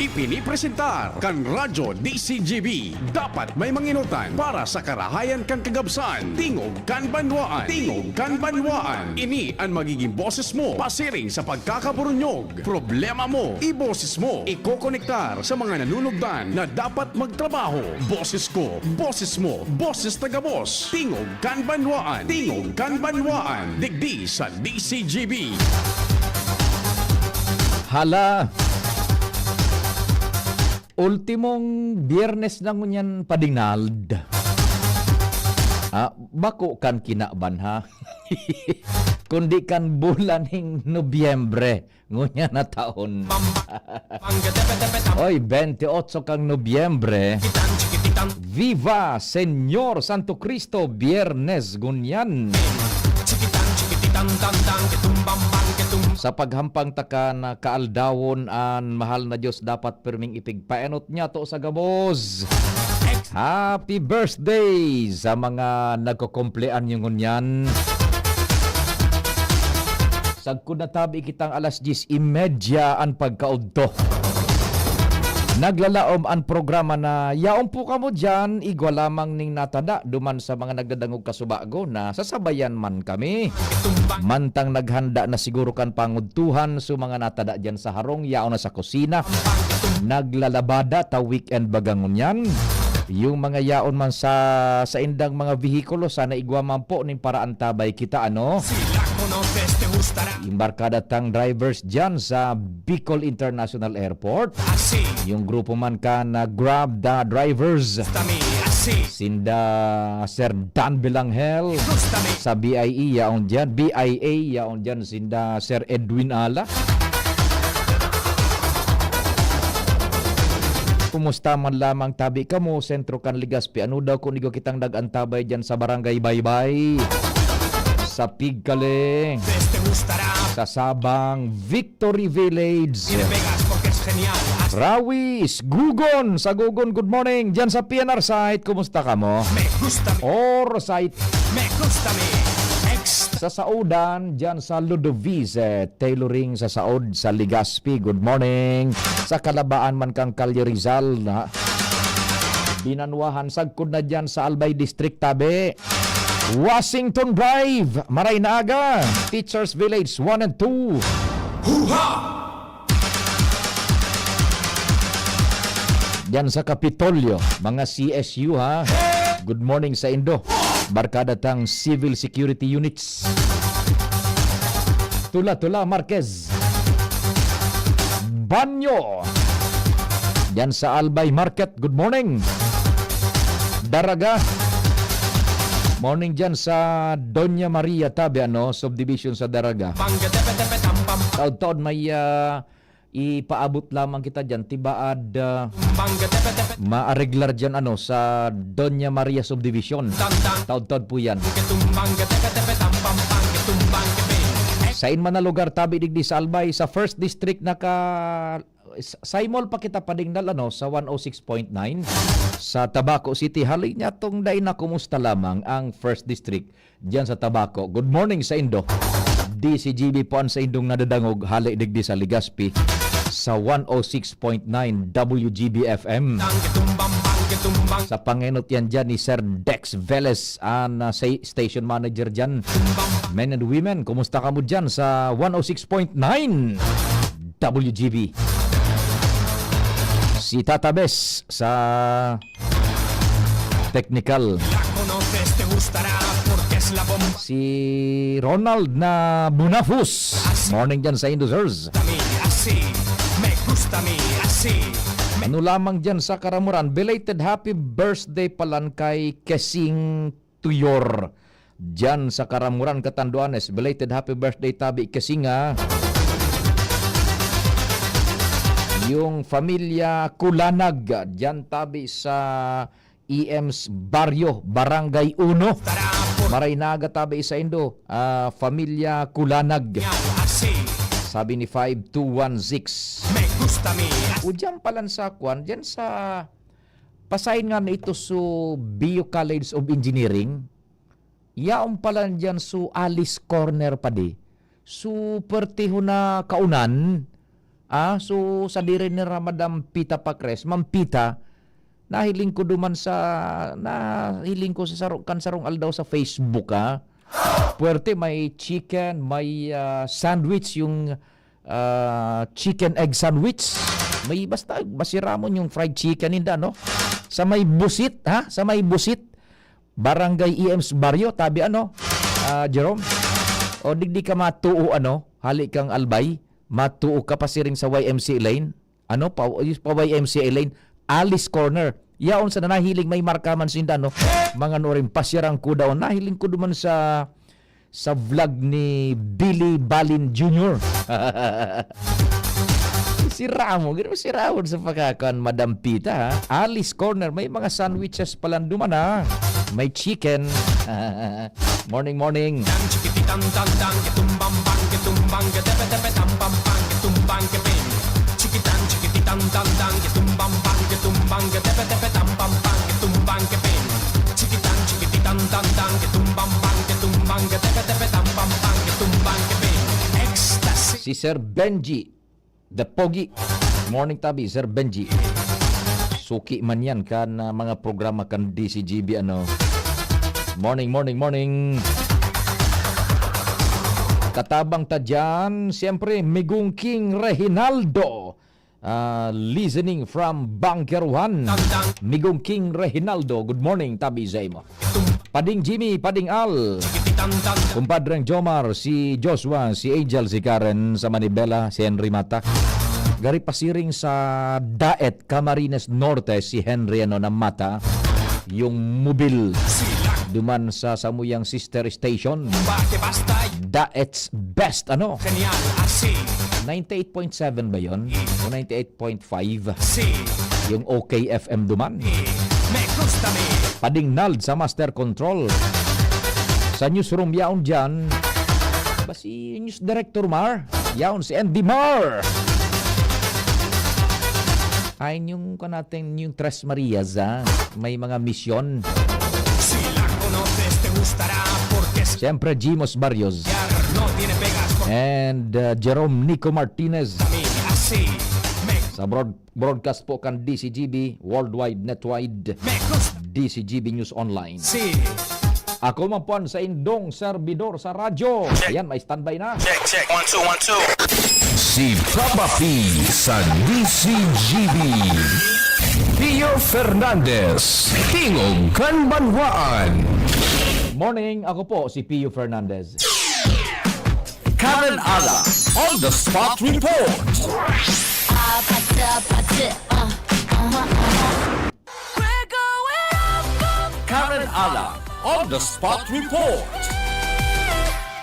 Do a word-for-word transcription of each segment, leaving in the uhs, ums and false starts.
Ipinipresentar kan Radyo D C G B. Dapat may manginotan para sa karahayan kan kagabsan. Tingog kan banwaan. Tingog kan banwaan. Ini an magiging boses mo pasiring sa pagkakaburunyog. Problema mo, iboses mo. Ikokonektar sa mga nanunugdan na dapat magtrabaho. Boses ko, boses mo, boses taga-boss. Tingog kan banwaan. Tingog kan banwaan. Digdi sa D C G B. Hala! Ultimong Biyernes na ngunyan, Padinald. Ah, bako kan kinaban, ha? Kundi kan bulan ning Nobyembre, ngunyan na taon. Oy, twenty-eight kang Nobyembre. Viva, Señor Santo Cristo, Biyernes ngunyan. Sa paghampang ta kan kaaldawon, an mahal na Dios dapat pirming ipigpaenot niyato sa gabos. Happy birthday sa mga nagkukumpleanyo ngunyan. Sagkod na tabi kitang alas dyes y media an pagkaudto. Naglalaom an programa na yaon po kamo diyan, igwa lamang ning natada duman sa mga nagdadangog kasubago na sasabayan man kami. Mantang naghanda na siguro kan pangudtuhan, so mga natada diyan sa harong, yaon na sa kusina. Naglalabada ta weekend baga ngunyan. Yung mga yaon man sa saindang mga vehikulo, sana igwa man po ning paraantabay kita, ano? Embarkada tang drivers dyan sa Bicol International Airport. Yung grupo man kan Grab the Drivers. Sinda Sir Dan Belangel. Sa B I E, yaon dyan. B I A, yaon dyan. Sinda Sir Edwin Ala. Kumusta man lamang tabi kamo, sentro kan Legazpi? Ano daw kung igwa kitang nag-antabay dyan sa Barangay Baybay? Sa Pigkale. Sa Sabang, Victory Village. Rawis, Gugon, sa Gugon, good morning. Dyan sa P N R site, kumusta kamo? Or site. Sa Saodan, dyan sa Ludovice Tailoring sa Saod, sa Legazpi, good morning. Sa Kalabaan man kang Kalye Rizal, na Binanwahan, sagkod na dyan sa Albay District, tabi. Washington Drive, maray na aga. Teachers Village one and two. Diyan sa Kapitolyo, mga C S U ha. Good morning sa indo. Barkada tang Civil Security Units. Tula-tula, Marquez. Banyo. Diyan sa Albay Market, good morning. Daraga. Morning diyan sa Doña Maria tabi, ano, subdivision sa Daraga. Taod-taod may, ah, ipaabot lamang kita diyan, tibaad, ah, maareglar diyan, ano, sa Doña Maria Subdivision. Taod-taod po yan. Sain man na lugar tabi digdi sa Albay, sa First District naka, sa, Saimol pa kita padingnal, ano, sa one oh six point nine. Sa Tabaco City, hali niya tong dai na kumusta lamang ang First District diyan sa Tabaco. Good morning sa indo. D C G B po an sa indong nadadangog, hali digdi sa Legazpi, sa one oh six point nine W G B F M. Sa pangenot yan dyan ni Sir Dex Velez, an, ah, sa-, station manager dyan. Men and women, kumusta kamo dyan sa one oh six point nine W G B? Si Tata Bes sa technical. Si Ronald na Bunafus. Morning dyan sa indo, sirs. Ano lamang dyan sa Karamuran? Belated happy birthday palan kay Kesing Tuyor. Diyan sa Karamuran, Catanduanes, belated happy birthday tabi Kesing, ah. Yung familia Kulanag, diyan tabi sa E M's Barrio, Barangay Uno. Maray na aga tabi sa indo, ah, familia Kulanag. Sabi ni five two one six. O diyan palan sa kwan, diyan sa pasain nga na ito so Bio College of Engineering. Yaon pala diyan so Alice Corner pa di. So, pertiho na kaunan, Ah, so sadiri ni Ramadan Pita Pakres, Ma'am Pita, nahiling ko duman sa, nahiling ko sa saro-, kan sarong aldaw sa Facebook, ah. Puwerte, may chicken, may, ah, sandwich, yung, ah, chicken egg sandwich. May basta, masiramon yung fried chicken ninda, no? Sa may Busit, ha? Sa may Busit, Barangay E M's Barrio, tabi ano, ah, Jerome? O digdi ka matuo, ano, hali kang Albay, matuo ka pasiring sa Y M C A lane, ano, pa, pa Y M C A lane, Alice Corner. Yaon sa nahiling may marka man sinda, no? Mga nuring pasirang kudaon. Nahiling ko duman sa, sa vlog ni Billy Balin Junior. Si Ramo, gano'n si Ramo sa pagkakan, Madam Pita, ha? Alice Corner, may mga sandwiches pala duman, ha? May chicken. Morning, morning. Dang chikiti dang dang dang, kitumbang bang, kitumbang ka tepe tepe tam pam pang, kitumbang ka ping. Chikitan chikiti dang dang dang, kitumbang bang, kitumbang ka tepe tepe tam pam pang, kitumbang ka ping. Chikitan chikiti dang dang dang, kitumbang bang, kitumbang ka tepe tepe tam pam pang, kitumbang ka ping. Ecstasy. Si Sir Benji The Pogi. Morning, tabi, Sir Benji. Suki man yan kan, ah, mga programa kan D C G B, ano. Morning, morning, morning. Katabang ta dyan, siyempre, Migong King Reginaldo. Ah, listening from Bunker One. Migong King Reginaldo, good morning, tabi sa imo. Pading Jimmy, Pading Al. Kumpadreng Jomar, si Joshua, si Angel, si Karen, sa Manibela, si Henry Mata. Gari pasiring sa Daet, Camarines Norte, si Henry, ano, na Mata. Yung mobil. Duman sa samuyang sister station. Daet's Best, ano? Ninety-eight point seven ba yun? O ninety-eight point five? Yung O K F M duman. Pading Nald sa Master Control. Sa newsroom yaon dyan, ba si News Director Mar? Yaon si Andy Mar. Ay, yung ka natin, yung Tres Marias, ah. May mga misyon. Siyempre, Jimos Barrios. And, uh, Jerome Nico Martinez. Sa broad-, broadcast po kan D C G B, Worldwide Netwide, D C G B News Online. Ako man po ang saindong serbidor sa radyo. Ayan, may standby na. Check, check. One, two, one, two. Si Papa P sa D C G B. Pio Fernandez, Tingog kan Banwaan. Morning, ako po si Pio Fernandez. Karen Ala, on the spot report. Ah, pati, pati, ah, aha, aha. Karen Ala, on the spot report.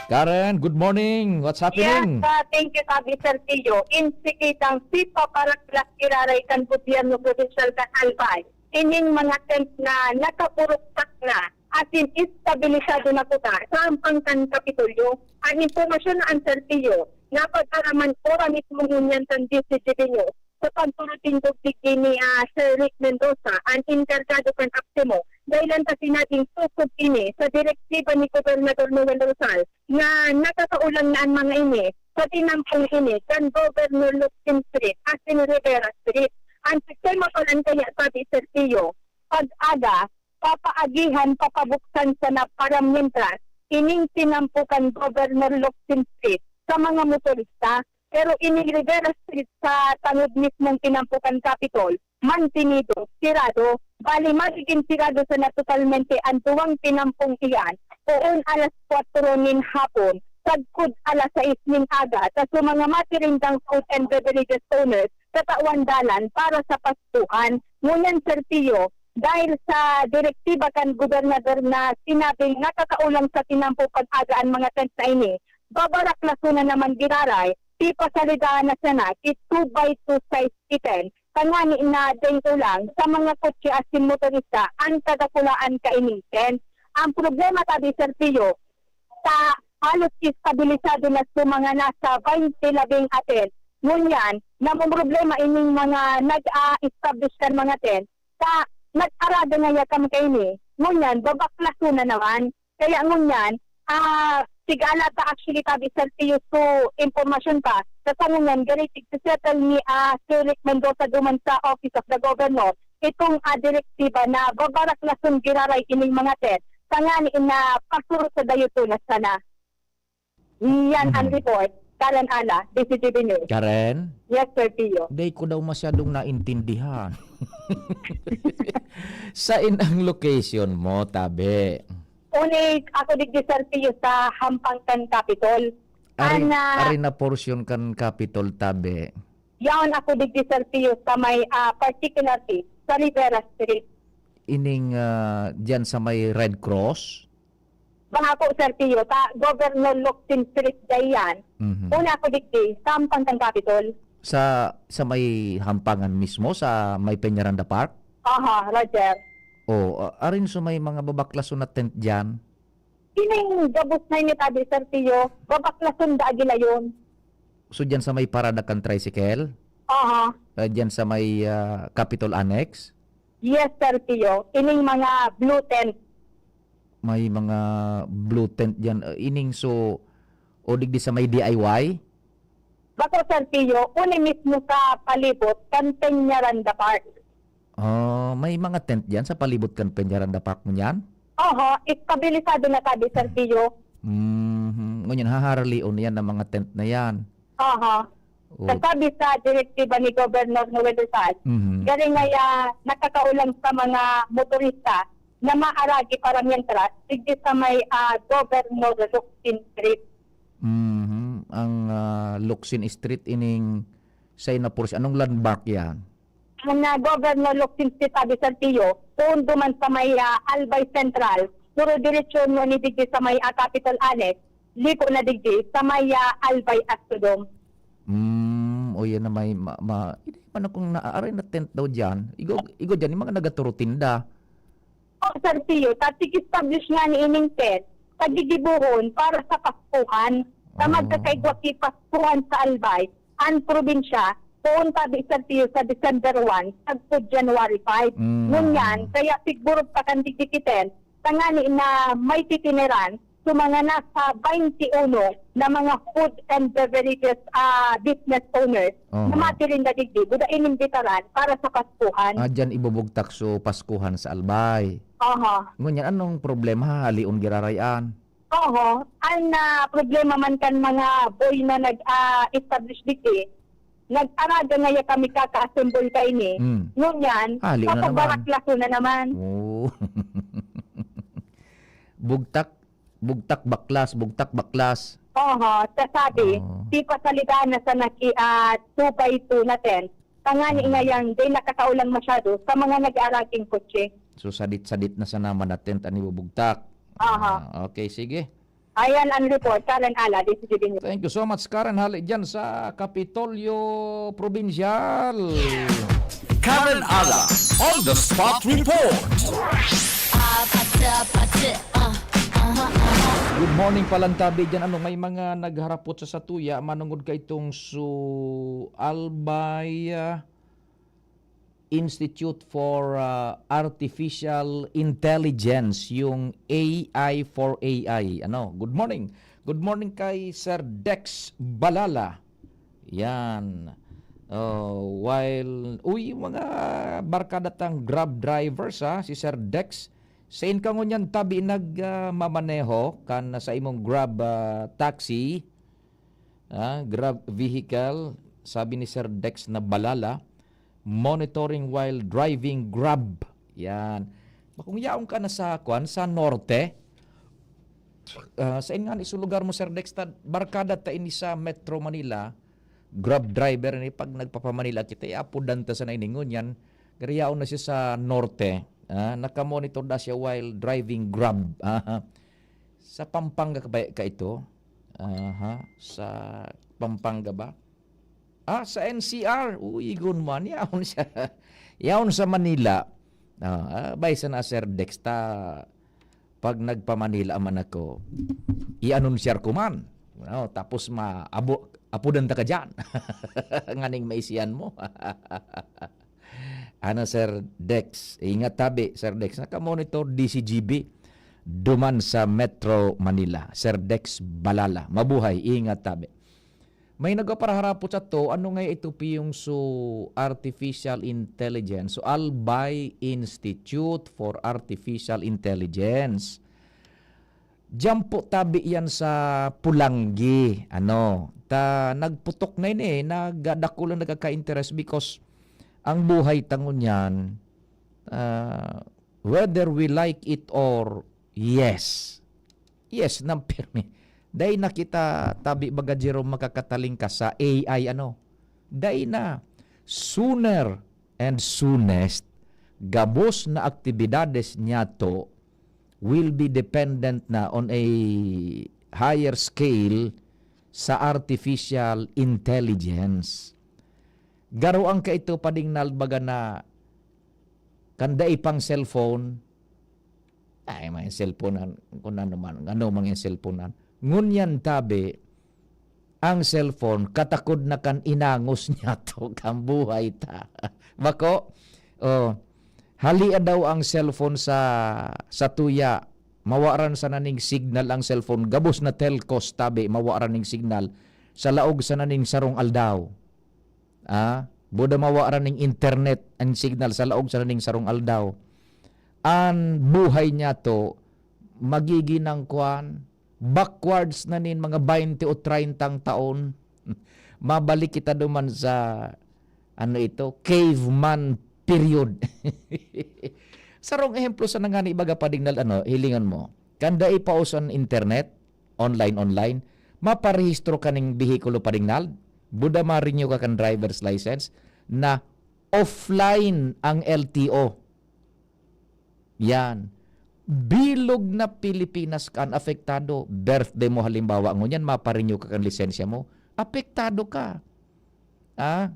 Karen, good morning. What's happening? Yes, ah, thank you, sabi Sir Tio. Insikitang sipa para klas iraray kan gobyerno provincial kan Albay. Ining mga tent na nakapuruktak na, asin estabilisado na kuta sa hampang kan Kapitolyo. Ang impormasyon na an Sir Tio, napag-araman ora mismo ngunyan kan D C G B News. Sa pagtutindog digdi ni, ah, Sir Rick Mendoza, an enkargado kan APSEMO, dahilan ta sinabing sosog ini sa direktiba ni Gobernador Noel Rosal na nakakaulang na an mga ini sa tinampong ini kan Governor Locsin Street asin Rivera Street. An sistema palan kaya, sabi Sir Tio, pag-aga, papaagihan, papabuksan sana para miyentras ining tinampo kan Governor Locsin Street sa mga motorista. Pero ining Rivera Street sa tangod mismong tinampo kan Capitol, mantinido, sirado. Bali, magigin sirado sana totalmente an duwang tinampong iyan poon alas kwatro nin hapon, sagkod alas sais nin aga, ta sa mga matirindang food and beverages owners, tatawan dalan para sa pastuhan. Ngunyan, Sir Tio, dahil sa direktiba kan gobernador na sinabing nakakaulang sa tinampo pag-aga an mga tent na ini, babaraklason na naman giraray, pipasalidahan na sana ki two by two size ki tent, tanganing dai ulang sa mga kotse asin motorista an kadakulaan kaining tent. Ang problema, sabi Sir Pio, sa halos estabilisado na sa mga nasa twenty labing a tent. Ngunyan, namomroblema ining mga nag-a-establish kan mga tent, sa nag-araga ngaya kan kaini. Ngunyan, babaklason na naman. Kaya ngunyan, ah, Tig-ala ta actually tabi, Sir Pio, so impormasyon pa. Sa sangungan, gani tig-settle ni, ah, Sir Rick Mendoza duman sa Office of the Governor itong, ah, direktiba na babaraklason giraray ining mga tent, tanganing na pasurot sa dayoton na sana. Yan ang Mhm. report. Karen Ala, D C T V News. Karen? Yes, Sir Pio. Di ko daw masyadong naintindihan. Sain ang location mo, tabi? Uni, ako digdi, Sir Pio, sa hampang kan Capitol. Ari, Ana, ari na portion kan Capitol, tabi. Yaon ako digdi, Sir Pio, sa may, ah, particularly sa Rivera Street. Ining, ah, diyan sa may Red Cross? Bangako, Sir Pio, sa Governor Locsin Street diyan. Mhm. Uni ako digdi, sa hampang kan Capitol. Sa, sa may hampangan mismo, sa may Peñaranda Park? Aha, Roger. Oh, ah, arin so may mga babaklason na tent diyan? Ining gabos na ini tabi, Sir Pio, babaklason da agilayon. So, diyan sa may parada kan tricycle? Aha. Ah, diyan sa may, ah, Capitol Annex? Yes, Sir Pio. Ining mga blue tent. May mga blue tent diyan. Ah, ining so, o digdi sa may D I Y? Bako, Sir Pio, uni mismo sa palibot kan Peñaranda Park. Ah, may mga tent diyan sa palibot kan Peñaranda Park ngunyan? Oho, estabilisado na tabi, Sir Pio. Mhm. Ngunyan, haharalion yan ang mga tent na yan. Oho. Oh. Kasabi sa direktiba ni Governor Noel Rosal, Mhm. gani ngaya nakakaulang sa mga motorista na maaragi para mientras digdi sa may, ah, Governor Locsin Street. Mhm. Ang, ah, Locsin Street ining sa Inapor, anong landmark yan? Ang, ah, Governor Locsin Street, tabi, Sir Pio, poon duman sa may, ah, Albay Central, duro-diretso mo ni digdi sa may, ah, Capitol Annex, liko na digdi sa may, ah, Albay Astrodome. Hmm, o yan na may ma-, ma-, hindi man akong naaaray na tent daw dyan. Igo, igo dyan, yung mga nagaturo tinda. O, Sir Pio, ta tig-establish nga ni ining tent, sa gigibohon para sa Paskuhan. Sa Oh. magkakaigwa ki Paskuhan sa Albay, ang probinsya, poon tabi, Sir Pio, sa December one, sagkod January five. Mm. Ngunyan, kaya siguro pa kan digdi ki tent, tangani na may titiniran, so, mga nasa bainti uno na mga food and beverages, ah, business owners Oho. na matirinda digdi, buda inimbitaran para sa Paskuhan. Ah, diyan ibubugtak so Paskuhan sa Albay. Oho. Ngunyan, anong problema? Hahalion giraray an? Oho. Ang, ah, problema man kan mga boy na nag, ah, establish digdi, nag-araga ngaya kami kaka-assemble kaini. Hmm. Ngunyan, Halion na naman. papabaraklaso na naman. Oh. Bugtak, bugtak baklas, bugtak baklas. Oho, ta sabi, Oh. di pa salida na sa naki-, ah, two by two na tent. Tangani Ah. ngayang di nakakaulang masyado sa mga nag-aaraging kotse. So, sadit-sadit na sa naman na tent an ibubugtak. Aha. Ah, okay, sige. Ayan ang report, Karen Ala, D C G B News. Thank you so much, Karen. Hali dyan sa Kapitolyo Provincial. Karen Ala, on the spot report. Up, up, up, up, uh, uh-huh, uh-huh. Good morning, Palantabi dyan. Ano, may mga nagharapot sa satuya, manungod ka itong su Albay, ah, Institute for, ah, Artificial Intelligence, yung A I for A I. Ano, good morning. Good morning kay Sir Dex Balala. Yan. Oh, while, uy, yung mga barkada tang Grab drivers, ha, si Sir Dex, sain ka ngunyan tabi nag, ah, mamaneho kan sa imong Grab, ah, taxi, ah, Grab vehicle, sabi ni Sir Dex na Balala, monitoring while driving Grab. Yan. Kung yaon ka na sa, kwan, sa norte, ah, sain nga ni sa lugar mo, Sir Dex, ta-, barkada ta ini sa Metro Manila, Grab driver ni pag nagpapamanila kita, iapodan ta sa nainingon yan. Gariyaon na siya sa norte. Ah, nakamonitor na siya while driving Grab. Ah, sa Pampanga ka ba ka ito? Aha, sa Pampanga ba? Ah, sa N C R. Uy, igon man. Yaon siya. Yaon sa Manila. Ah, ah, bay sana, Sir Dex, ta pag nagpa-Manila man ako, i-anunsyar ko man. No? Tapos ma-, abo-, apodan ta ka dyan. Nganing maisihan mo. Ano, Sir Dex? Ingat tabi, Sir Dex. Nakamonitor, D C G B. duman sa Metro Manila, Sir Dex Balala. Mabuhay, ingat tabi. May nagpaparaharapot sa to, ano nga ito piyong so artificial intelligence? So, Albay Institute for Artificial Intelligence. Diyan po tabi yan sa Pulanggi. Ano, ta, nagputok na yun eh. Nagdakul ang nagkaka-interest because ang buhay tangon yan, ah, whether we like it or yes. Yes, nang pirmi. Dai na kita tabi baga, Jerome, makakataling ka sa A I, ano? Dai na. Sooner and soonest, gabos na aktibidades niyato will be dependent na on a higher scale sa artificial intelligence. Garo ang kaito padingnal baga na kan dai pang cellphone, ay, mga cellphone an, kung ano man, ano mga cellphone an. Ngunyan tabi, ang cellphone, katakod na kan inangos niyato, kan buhay ta. Bako, oh, halia daw ang cellphone sa, sa tuya, mawaran sa naning signal ang cellphone, gabos na telcos tabi, mawaran ning signal sa laog sa naning sarong aldaw. Ah, buda mawaran ning internet ang signal sa laog sa naning sarong aldaw. An buhay niyato, magiging nang kwan, backwards na nin mga baynte o treyntang taon. Mabalik kita duman sa, ano ito, caveman period. Sarong ehemplo sa nangani baga padingnal, ano, hilingan mo. Kan dai pa uso an internet, online, online, maparehistro ka ning behikulo padingnal, buda ma-renew ka kan driver's license, na offline ang L T O. Yan. Bilog na Pilipinas ka an apektado. Birthday mo halimbawa, ngunyan, maparenew ka kan lisensya mo. Apektado ka. Ah?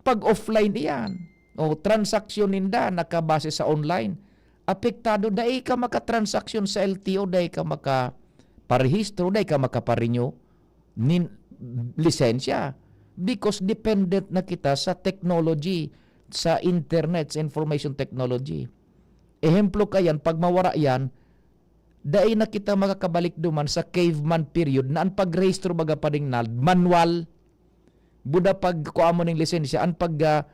Pag offline iyan. O transaksyon ninda nakabase sa online. Apektado, dai ka makatransaksyon sa L T O, dai ka makaparehistro, dai ka makaparenew nin lisensya. Because dependent na kita sa technology, sa internet, sa information technology. Ehemplo kayan, pag mawara yan, dai na kita makakabalik duman sa caveman period na an pagrehistro baga padingnal, manual. Buda pag kua mo ning lisensya, an pag, ah,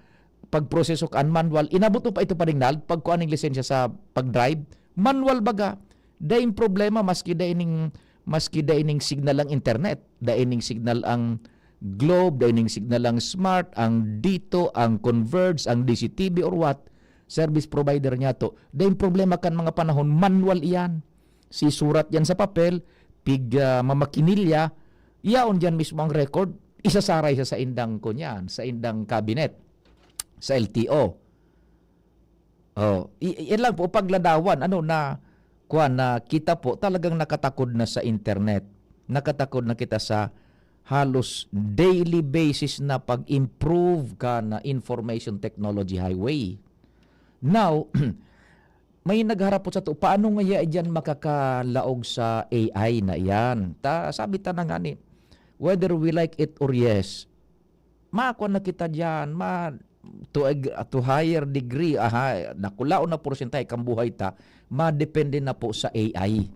pagproseso kan manual. Inabot mo pa ito padingnal, pag kua ning lisensya sa pag-drive, manual baga. Daing problema maski dai ning, maski dai ning signal ang internet, dai ning signal ang Globe, dai ning signal ang Smart, ang Dito, ang Converge, ang D C T V or what, service provider niyato. Daing problema kan mga panahon, manual iyan. Sisurat yan sa papel, pig, ah, mamakinilya, yaon diyan mismo ang record, isasaray sa saindang kunyan, saindang cabinet, sa L T O. Oh, i-, i-, yan lang po, pagladawan, ano na, kuwan, na kita po, talagang nakatakod na sa internet. Nakatakod na kita sa halos daily basis na pag-improve ka na information technology highway. Now, may nagharapot sa to, paano ngaya diyan makakalaog sa A I na iyan? Ta, sabi ta na nga ni, whether we like it or yes, makwa na kita diyan, ma-, to a g-, to higher degree, aha, dakulaon na porsyentahe kan buhay ta, madepende na po sa A I.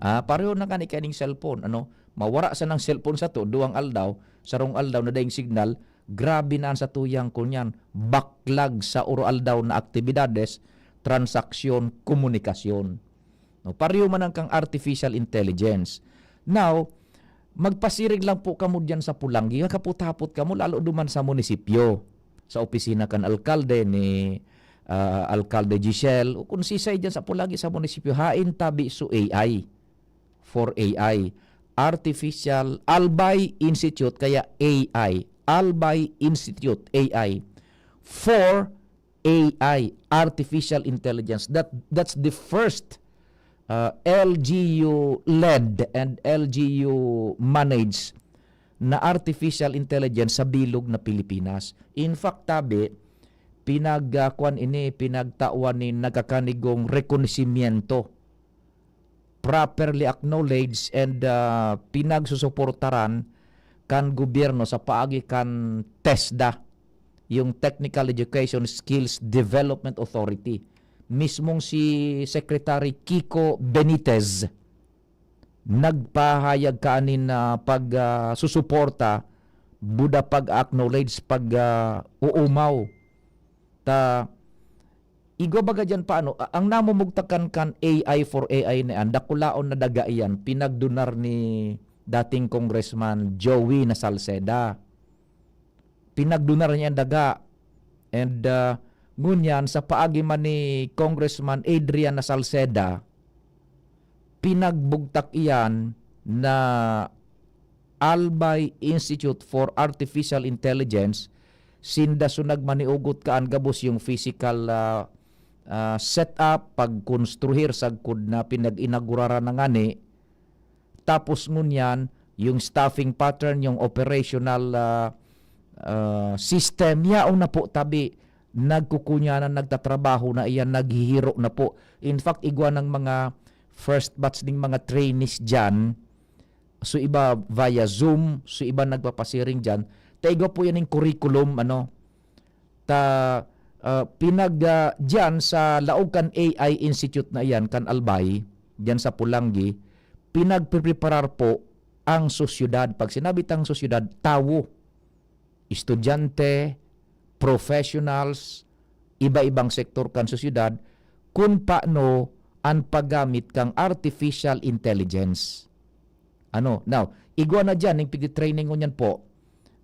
Ah, pareho na kani kaning cellphone, ano? Mawara sa nang cellphone sa to, duwang aldaw, sarong aldaw na daing signal, grabe na an satuyang kunyan, baklag sa oro-aldaw na aktibidades, transaksyon, komunikasyon. No, pareho man ang kang artificial intelligence. Now, magpasiring lang po kamo diyan sa Pulanggi, kapot-hapot kamo, lalo duman sa munisipyo, sa opisina kan alkalde ni, ah, Alkalde Giselle, o kung sisay diyan sa Pulanggi sa munisipyo, hain tabi so A I, for A I, Artificial Albay Institute, kaya A I, Albay Institute, A I, for A I, artificial intelligence. That, that's the first, uh, L G U led and L G U managed na artificial intelligence sa bilog na Pilipinas. In fact, tabi, pinag, ah, kwan ini, pinagtawan ni nagkakanigong rekonosimiento, properly acknowledged and, ah, pinagsusuportaran kan gobyerno sa paagi kan TESDA, yung Technical Education Skills Development Authority. mismong si Secretary Kiko Benitez nagpahayag kanin na pag, ah, susuporta, buda pag-acknowledge, pag, ah, uumaw. Ta, igwa baga diyan pa, ano, a-, ang namumugtakan kan A I for A I na yan, dakulaon na daga iyan, pinagdunar ni dating Congressman Joey na Salceda. Pinagdunar niya ang daga. And, ah, ngunyan, sa paagi man ni Congressman Adrian na Salceda, pinagbugtak iyan na Albay Institute for Artificial Intelligence, sinda so nagmaniugot kaan gabos yung physical, ah, ah, setup, pagkonstruhir sagkod na pinag-inaguraran na ngani, tapos ngunyan, yung staffing pattern, yung operational, ah, ah, system, yaon na po tabi, nagkukunyanan, nagtatrabaho na iyan, naghihiro na po. In fact, igwa ng mga first batch ding mga trainees diyan, so iba via Zoom, so iba nagpapasiring diyan, ta igwa po yan yung curriculum, ano, ta, ah, pinag, ah, diyan sa laog kan A I Institute na iyan, kan Albay, diyan sa Polangui, pinagpreparar po ang sosyedad. Pag sinabi tang sosyedad, tawo, estudyante, professionals, iba-ibang sektor kan sosyedad, kun paano an paggamit kan artificial intelligence. Ano, now, igwa na diyan, yung pigti-training ngunyan po,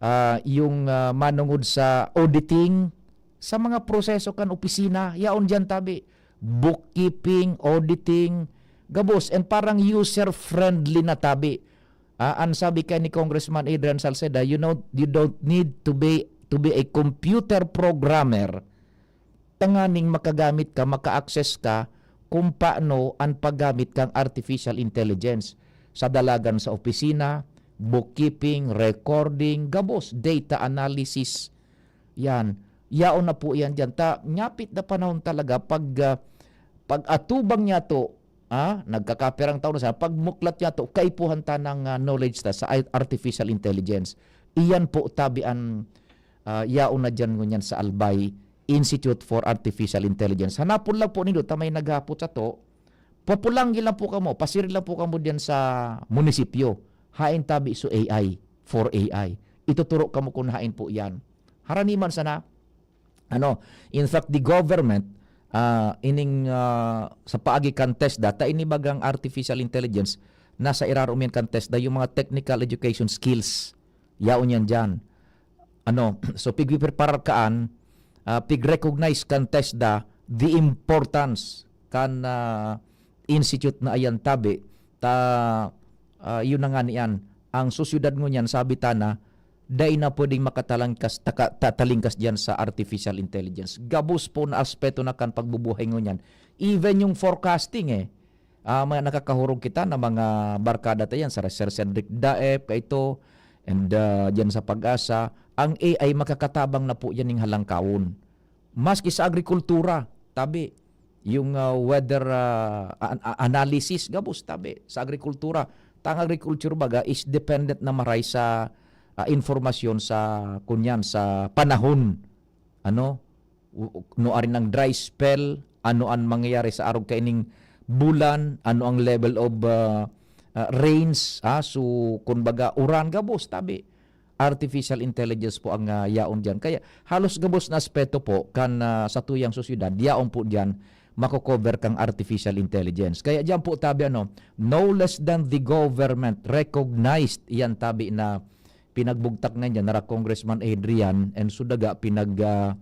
ah, yung, ah, manungod sa auditing, sa mga proseso kan opisina, yaon diyan tabi. Bookkeeping, auditing, gabos, and parang user-friendly na tabi. Ah, ang sabi kay ni Congressman Adrian Salceda, "You know, you don't need to be, to be a computer programmer tanganing makagamit ka, maka-access ka kung paano ang paggamit kang artificial intelligence sa dalagan sa opisina, bookkeeping, recording, gabos, data analysis." Yan. Yaon na po yan dyan. Ta, nyapit na panahon talaga pag, ah, pag atubang niya to, ah, nagkakapirang taon na siya, pagmuklat niya to, kaipuhan ta ng, ah, knowledge ta sa artificial intelligence. Iyan po tabi an, ah, yaon na dyan ngunyan sa Albay Institute for Artificial Intelligence. Hanapon lang po nindo ta may naghapot sa to. Papulanggi lang po kamo, pasiri lang po kamo diyan sa munisipyo. Hain tabi so A I, for A I. Ituturo kamo kung hain po yan. Haraniman sana, ano, in fact, the government, ah, ining, ah, sa paagi kan TESDA, ta ini bagang artificial intelligence, nasa irarom yan kan TESDA, yung mga technical education skills. Yaon yan dyan. Ano, so, pigpipreparar kaan, ah, pig-recognize kan TESDA the importance kan, ah, institute na ayan tabi. Ta, ah, yun na nga niyan. Ang sosyedad ngunyan, sabi ta na, dai na pwedeng makatalangkas, taka-, tatalingkas diyan sa artificial intelligence. Gabos po na aspeto na kan pagbubuhay ngunyan. Even yung forecasting, eh. Ah, mga nakakahurog kita na mga barkada ta yan, sa Sir Cedric Daep, kaito, and, ah, diyan sa PAGASA, ang A I makakatabang na po yan ning halangkawon. Maski sa agrikultura, tabi, yung, ah, weather, ah, an-, a-, analysis, gabos, tabi, sa agrikultura. Ta ang agriculture baga is dependent na maray sa, ah, informasyon sa, kunyan, sa panahon. Ano? U-, u-, no arin ang dry spell, ano ang mangyayari sa arog kaining bulan, ano ang level of, ah, ah, rains, ah, so, kumbaga, uran, gabos, tabi. Artificial intelligence po ang, ah, yaon diyan. Kaya halos gabos na aspeto po kan, ah, satuyang sosyedad, yaon po diyan mako-cover kang artificial intelligence. Kaya diyan po tabi, ano, no less than the government recognized, yan tabi na pinagbugtak na diyan nara Congressman Adrian and Sudaga pinag, ah,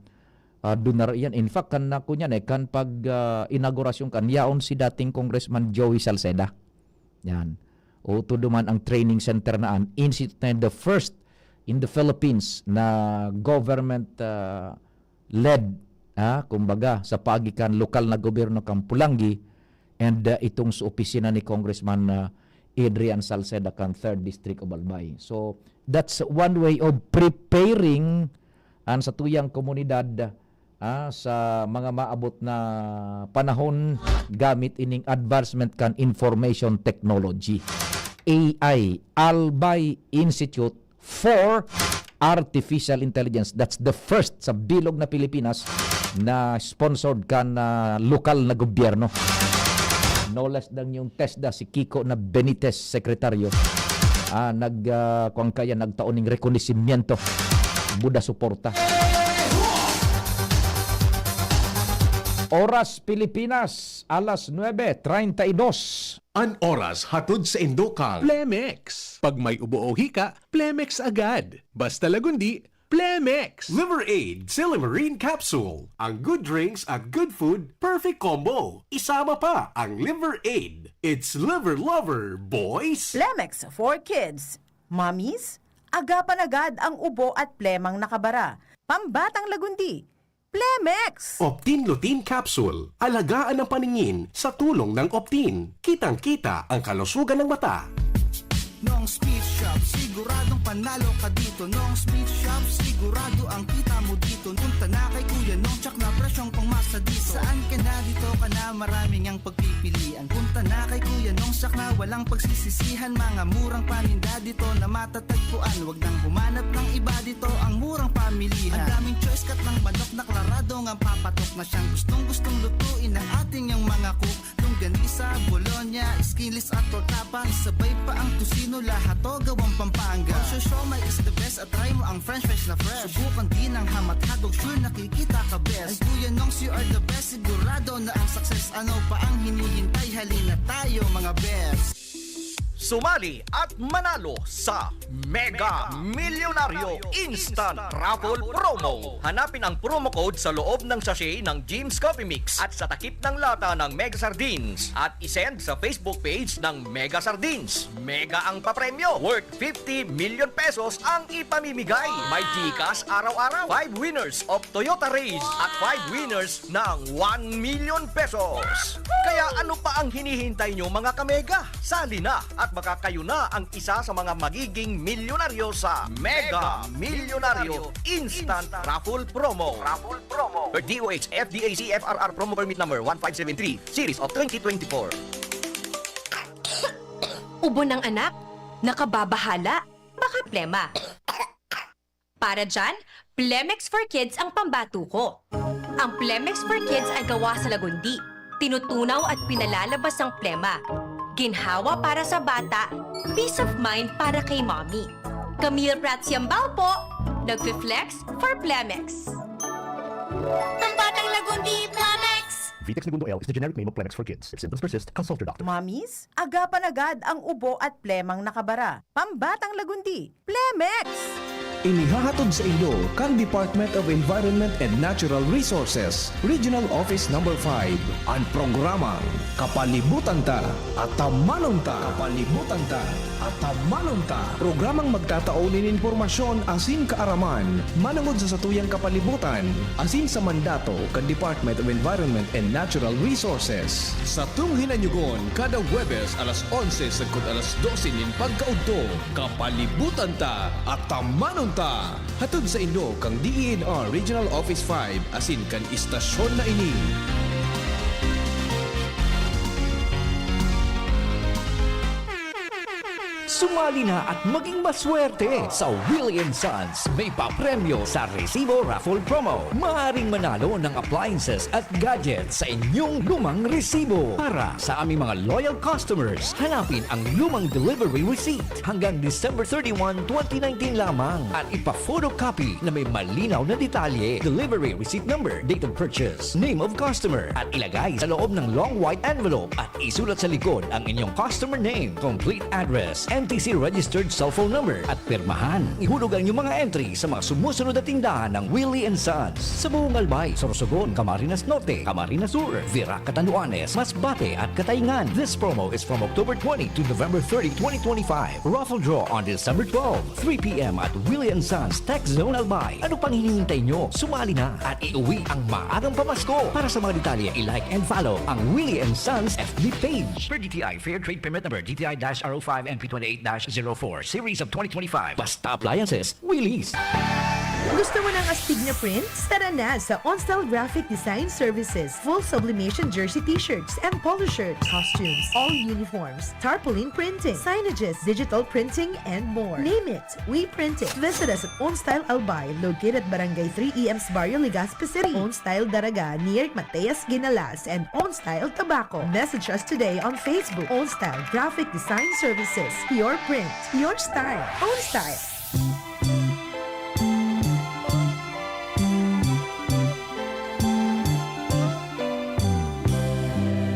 ah, dunar yan. In fact, kan na kunyan eh, kan pag, ah, inaugurasyon kan, yaon si dating Congressman Joey Salceda. Yan. O, tudo man ang training center na an institute na the first in the Philippines na government, ah, led, ah, kumbaga, sa paagi kan lokal na gobyerno kan Polangui and, ah, itong sa opisina ni Congressman, ah, Adrian Salceda kan Third District of Albay. So, that's one way of preparing an satuyang komunidad, ah, sa mga maabot na panahon gamit ining advancement kan information technology. A I, Albay Institute for Artificial Intelligence. That's the first sa bilog na Pilipinas na sponsored kan, ah, lokal na gobyerno. No less than yung TESDA, si Kiko na Benitez, sekretaryo, ah, nag, ah, kuwan kaya, nagtao ning rekonisimiento. Buda suporta. Oras Pilipinas, alas nuebe treinta y dos. An oras hatod sa indo kan Plemex. Pag may ubo o hika, Plemex agad. Basta Lagundi, Plemex! Liver Aid Silimarin Capsule. Ang good drinks at good food, perfect combo. Isama pa ang Liver Aid. It's Liver Lover, boys! Plemex for kids. Mommies, agapan agad ang ubo at plemang nakabara. Pambatang Lagundi, Plemex! Optin Lutein Capsule. Alagaan ang paningin sa tulong ng Optin. Kitang-kita ang kalusugan ng mata. Nong Speed Shop, siguradong panalo ka dito. Nong Speed Shop, sigurado ang kita mo dito. Punta na kay Kuya Nong, tsak na presyong pangmasa dito. Saan ka na, dito ka na, maraming ang pagpipilian. Punta na kay Kuya Nong, tsak na walang pagsisisihan. Mga murang paninda dito na matatagpuan. Wag nang humanap ng iba, dito ang murang pamilihan. Ang daming choice, kat ng manok na klarado ngang papatok na siyang gustong-gustong lutuin ng ating yang mga cook. Longganisa, bologna, skinless at tortapa, isabay pa ang tocino, lahat to gawang Pampanga. Ang siomai is the best at try mo ang french fries na fresh. Subukan din ang ham at hotdog, sure nakikita ka best. Ay Kuya Nongs, you are the best, sigurado na ang success. Ano pa ang hinihintay? Halina tayo, mga best! Sumali at manalo sa Mega Milyonaryo Instant Raffle Promo. Hanapin ang promo code sa loob ng sachet ng Jim's Coffee Mix at sa takip ng lata ng Mega Sardines at isend sa Facebook page ng Mega Sardines. Mega ang papremyo, worth fifty million pesos ang ipamimigay. May GCash araw-araw, five winners of Toyota Raize at five winners ng one million pesos. Kaya ano pa ang hinihintay nyo, mga kamega? Sali na at baka kayo na ang isa sa mga magiging milyonaryo sa Mega Milyonaryo Instant Raffle Promo. Raffle Promo. Per D O H F D A C F R R Promo Permit Number one five seven three, Series of twenty twenty-four. Ubo ng anak? Nakababahala? Baka plema. Para dyan, Plemex for Kids ang pambato ko. Ang Plemex for Kids ay gawa sa lagundi, tinutunaw at pinalalabas ang plema. Ginhawa para sa bata, peace of mind para kay mommy. Camille Prats Yambao po, nagfi-flex for Plemex. Pambatang Lagundi, Plemex! Vitex Negundo L is the generic name of Plemex for Kids. If symptoms persist, consult your doctor. Mommies, agapan agad ang ubo at plemang nakabara. Pambatang Lagundi, Plemex! Inihahatod sa inyo kan Department of Environment and Natural Resources, Regional Office Number five, an programang Kapalibutan Ta, Atamanon Ta. Kapalibutan Ta, Atamanon Ta. Programang magtatao nin impormasyon asin kaaraman manongod sa satuyang kapalibutan asin sa mandato kan Department of Environment and Natural Resources. Satong hinanyugon kada Huwebes alas onse sagkod alas dose nin pagkaudto. Kapalibutan Ta, Atamanon Ta! Hatod sa inyo kan D E N R Regional Office five asin kan istasyon na ini. Sumali na at maging maswerte sa Willie and Sons May Papremyo sa Resibo Raffle Promo. Maaaring manalo ng appliances at gadgets sa inyong lumang resibo. Para sa aming mga loyal customers, hanapin ang lumang delivery receipt hanggang December thirty-one, twenty nineteen lamang at ipa-photocopy na may malinaw na detalye, delivery receipt number, date of purchase, name of customer, at ilagay sa loob ng long white envelope at isulat sa likod ang inyong customer name, complete address, N T C registered cellphone number at pirmahan. Ihulog ang inyong mga entry sa mga sumusunod na tindahan ng Willie and Sons sa buong Albay, Sorsogon, Camarines Norte, Camarines Sur, Virac, Catanduanes, Masbate at Cataingan. This promo is from October twenty to November thirty, twenty twenty-five. Raffle draw on December twelve, three p.m. at Willie and Sons Tech Zone Albay. Ano pang hinihintay nyo? Sumali na at iuwi ang maagang pamasko. Para sa mga detalye, i-like and follow ang Willie and Sons F B page. Per D T I Fair Trade Permit Number D T I dash R O five N P twenty-eight dash zero four Series of twenty twenty-five. Basta Appliances, Willie's. Gusto mo ng astig na prints? Tara na sa Onstyle Graphic Design Services. Full sublimation jersey t-shirts and polo shirts, costumes, all uniforms, tarpaulin printing, signages, digital printing, and more. Name it, we print it. Visit us at Onstyle Albay, located at Barangay three E M sa Barrio Legazpi City. Onstyle Daraga, near Mateas Ginalas, and Onstyle Tabaco. Message us today on Facebook. Onstyle Graphic Design Services. Your print, your style. Onstyle.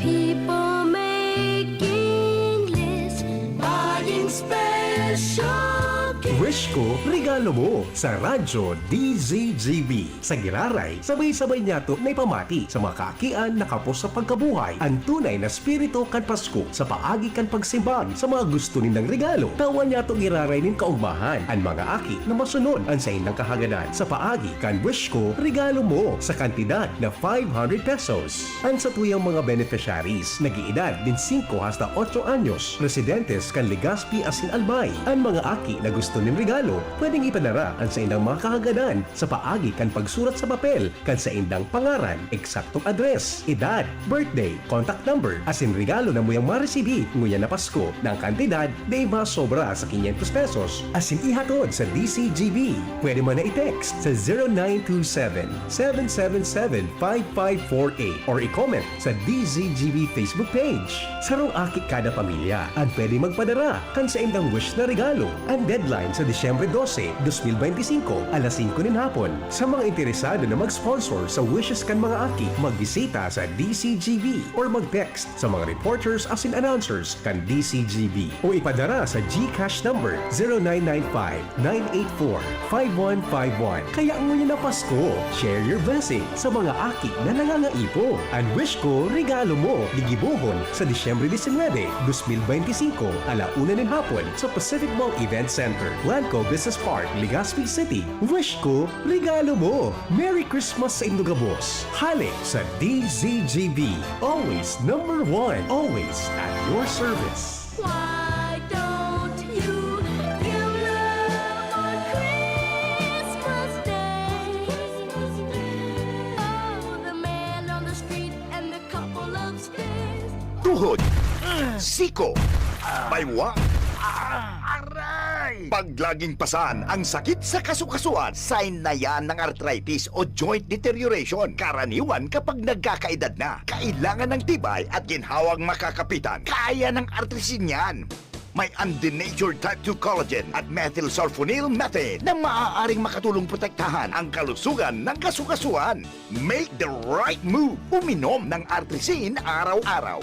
People making lists, buying special gifts. Wish ko, regalo mo sa Radyo D Z G B. Sa giraray, sabay-sabay niyato na ipamati sa mga kaakian na kapos sa pagkabuhay an tunay na espiritu kan Pasko sa paagi kan pagsimbag sa mga gusto nindang regalo. Tawan niyato giraray nin kaugmahan an mga aki na masunod an saindang kahagadan sa paagi kan Wish Ko, Regalo Mo sa kantidad na five hundred pesos. An satuyang mga beneficiaries nag-iedad nin singko hasta otso anyos, residentes kan Legazpi asin Albay. An mga aki na gusto nin regalo, pwedeng ipadara an saindang mga kahagadan sa paagi kan pagsurat sa papel kan saindang pangaran, eksaktong address, edad, birthday, contact number, asin regalo na muyang maresibi ngunyan na Pasko na an kantidad dai masobra sa quinientos pesos asin ihatod sa D Z G B. Pwede man na i-text sa zero nine two seven, seven seven seven, five five four eight or i-comment sa D Z G B Facebook page. Sarong aki kada pamilya an pwede magpadara kan saindang wish na regalo. An deadline sa Disyembre dose, dos mil benti singko, alas singko nin hapon. Sa mga interesado na mag-sponsor sa wishes kan mga aki, magbisita sa D Z G B or mag-text sa mga reporters asin announcers kan D Z G B o ipadara sa GCash number zero nine nine five, nine eight four, five one five one. Kaya ngunyan na Pasko, share your blessing sa mga aki na nangangaipo. An Wish Ko, Regalo Mo, gigibohon sa Disyembre disinwebe, dos mil benti singko, ala una nin hapon sa Pacific Mall Event Center, Lanco Business Park, Legazpi City. Wish Ko, Regalo Mo. Merry Christmas sa indo gabos. Hale sa D Z G B. Always number one. Always at your service. Why don't you give love on Christmas Day? Oh, the man on the street and the couple upstairs. Tuhod, siko, baywang, aray! Pag laging pasan ang sakit sa kasukasuan, sign na yan ng arthritis o joint deterioration. Karaniwan kapag nagkakaedad na, kailangan ng tibay at ginhawang makakapitan. Kaya ng Artrisin yan. May undenatured type two collagen at methylsulfonyl methane na maaaring makatulong protektahan ang kalusugan ng kasukasuan. Make the right move. Uminom ng Artrisin araw-araw.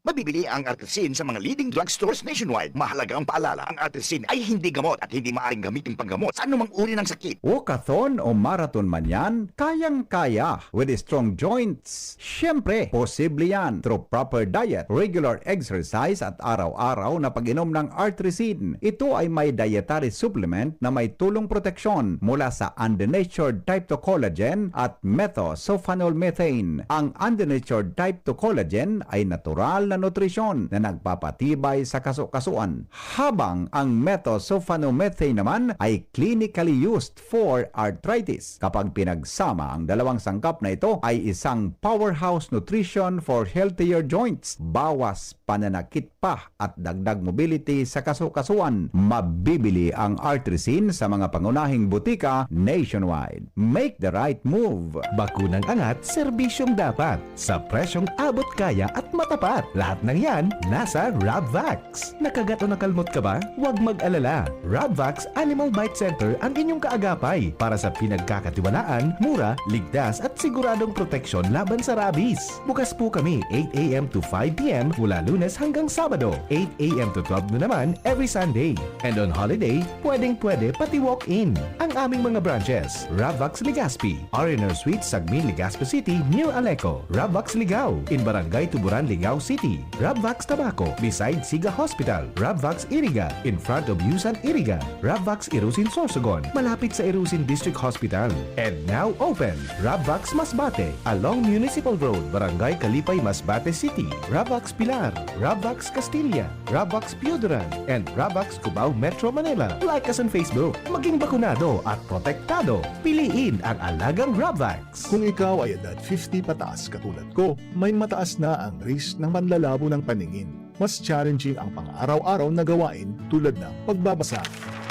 Mabibili ang Artrisin sa mga leading drugstores nationwide. Mahalaga ang paalala, ang Artrisin ay hindi gamot at hindi maaaring gamitin panggamot sa anumang uri ng sakit. Walkathon o marathon man yan, kayang-kaya with strong joints. Siyempre, posible yan through proper diet, regular exercise at araw-araw na pag-inom ng Artrisin. Ito ay may dietary supplement na may tulong proteksyon mula sa undenatured type two collagen at methylsulfonyl methane. Ang undenatured type two collagen ay natural na nutrisyon na nagpapatibay sa kasukasuan, habang ang methylsulfonyl methane naman ay clinically used for arthritis. Kapag pinagsama, ang dalawang sangkap na ito ay isang powerhouse nutrition for healthier joints. Bawas pananakit pa at dagdag mobility sa kasukasuan. Mabibili ang Artrisin sa mga pangunahing butika nationwide. Make the right move. Bakunang angat, serbisyong dapat, sa presyong abot kaya at matapat. Lahat ng yan nasa Rabvax. Nakagat o nakalmot ka ba? Huwag mag-alala. Rabvax Animal Bite Center ang inyong kaagapay para sa pinagkakatiwalaan, mura, ligtas at siguradong proteksyon laban sa rabies. Bukas po kami eight a m to five p m mula Lunes hanggang Sabado, eight a m to twelve noon naman every Sunday. And on holiday, pwedeng-pwede pati walk-in. Ang aming mga branches, Rabvax Legazpi, R and R Suites, Sagmin, Legazpi City, near Aleco, Rabvax Ligao, in Barangay Tuburan, Ligao City, Rabvax Tabaco, beside Siga Hospital. Rabvax Iriga, in front of Yusan Iriga. Rabvax Irusin Sorsogon, malapit sa Irusin District Hospital. And now open, Rabvax Masbate, along Municipal Road, Barangay Kalipay, Masbate City. Rabvax Pilar, Rabvax Castilla, Rabvax Pioduran, and Rabvax Cubao, Metro Manila. Like us on Facebook. Maging bakunado at protektado. Piliin ang alagang Rabvax. Kung ikaw ay edad fifty pataas katulad ko, may mataas na ang risk ng panlalabo ng paningin. Mas challenging ang pang-araw-araw na gawain tulad ng pagbabasa,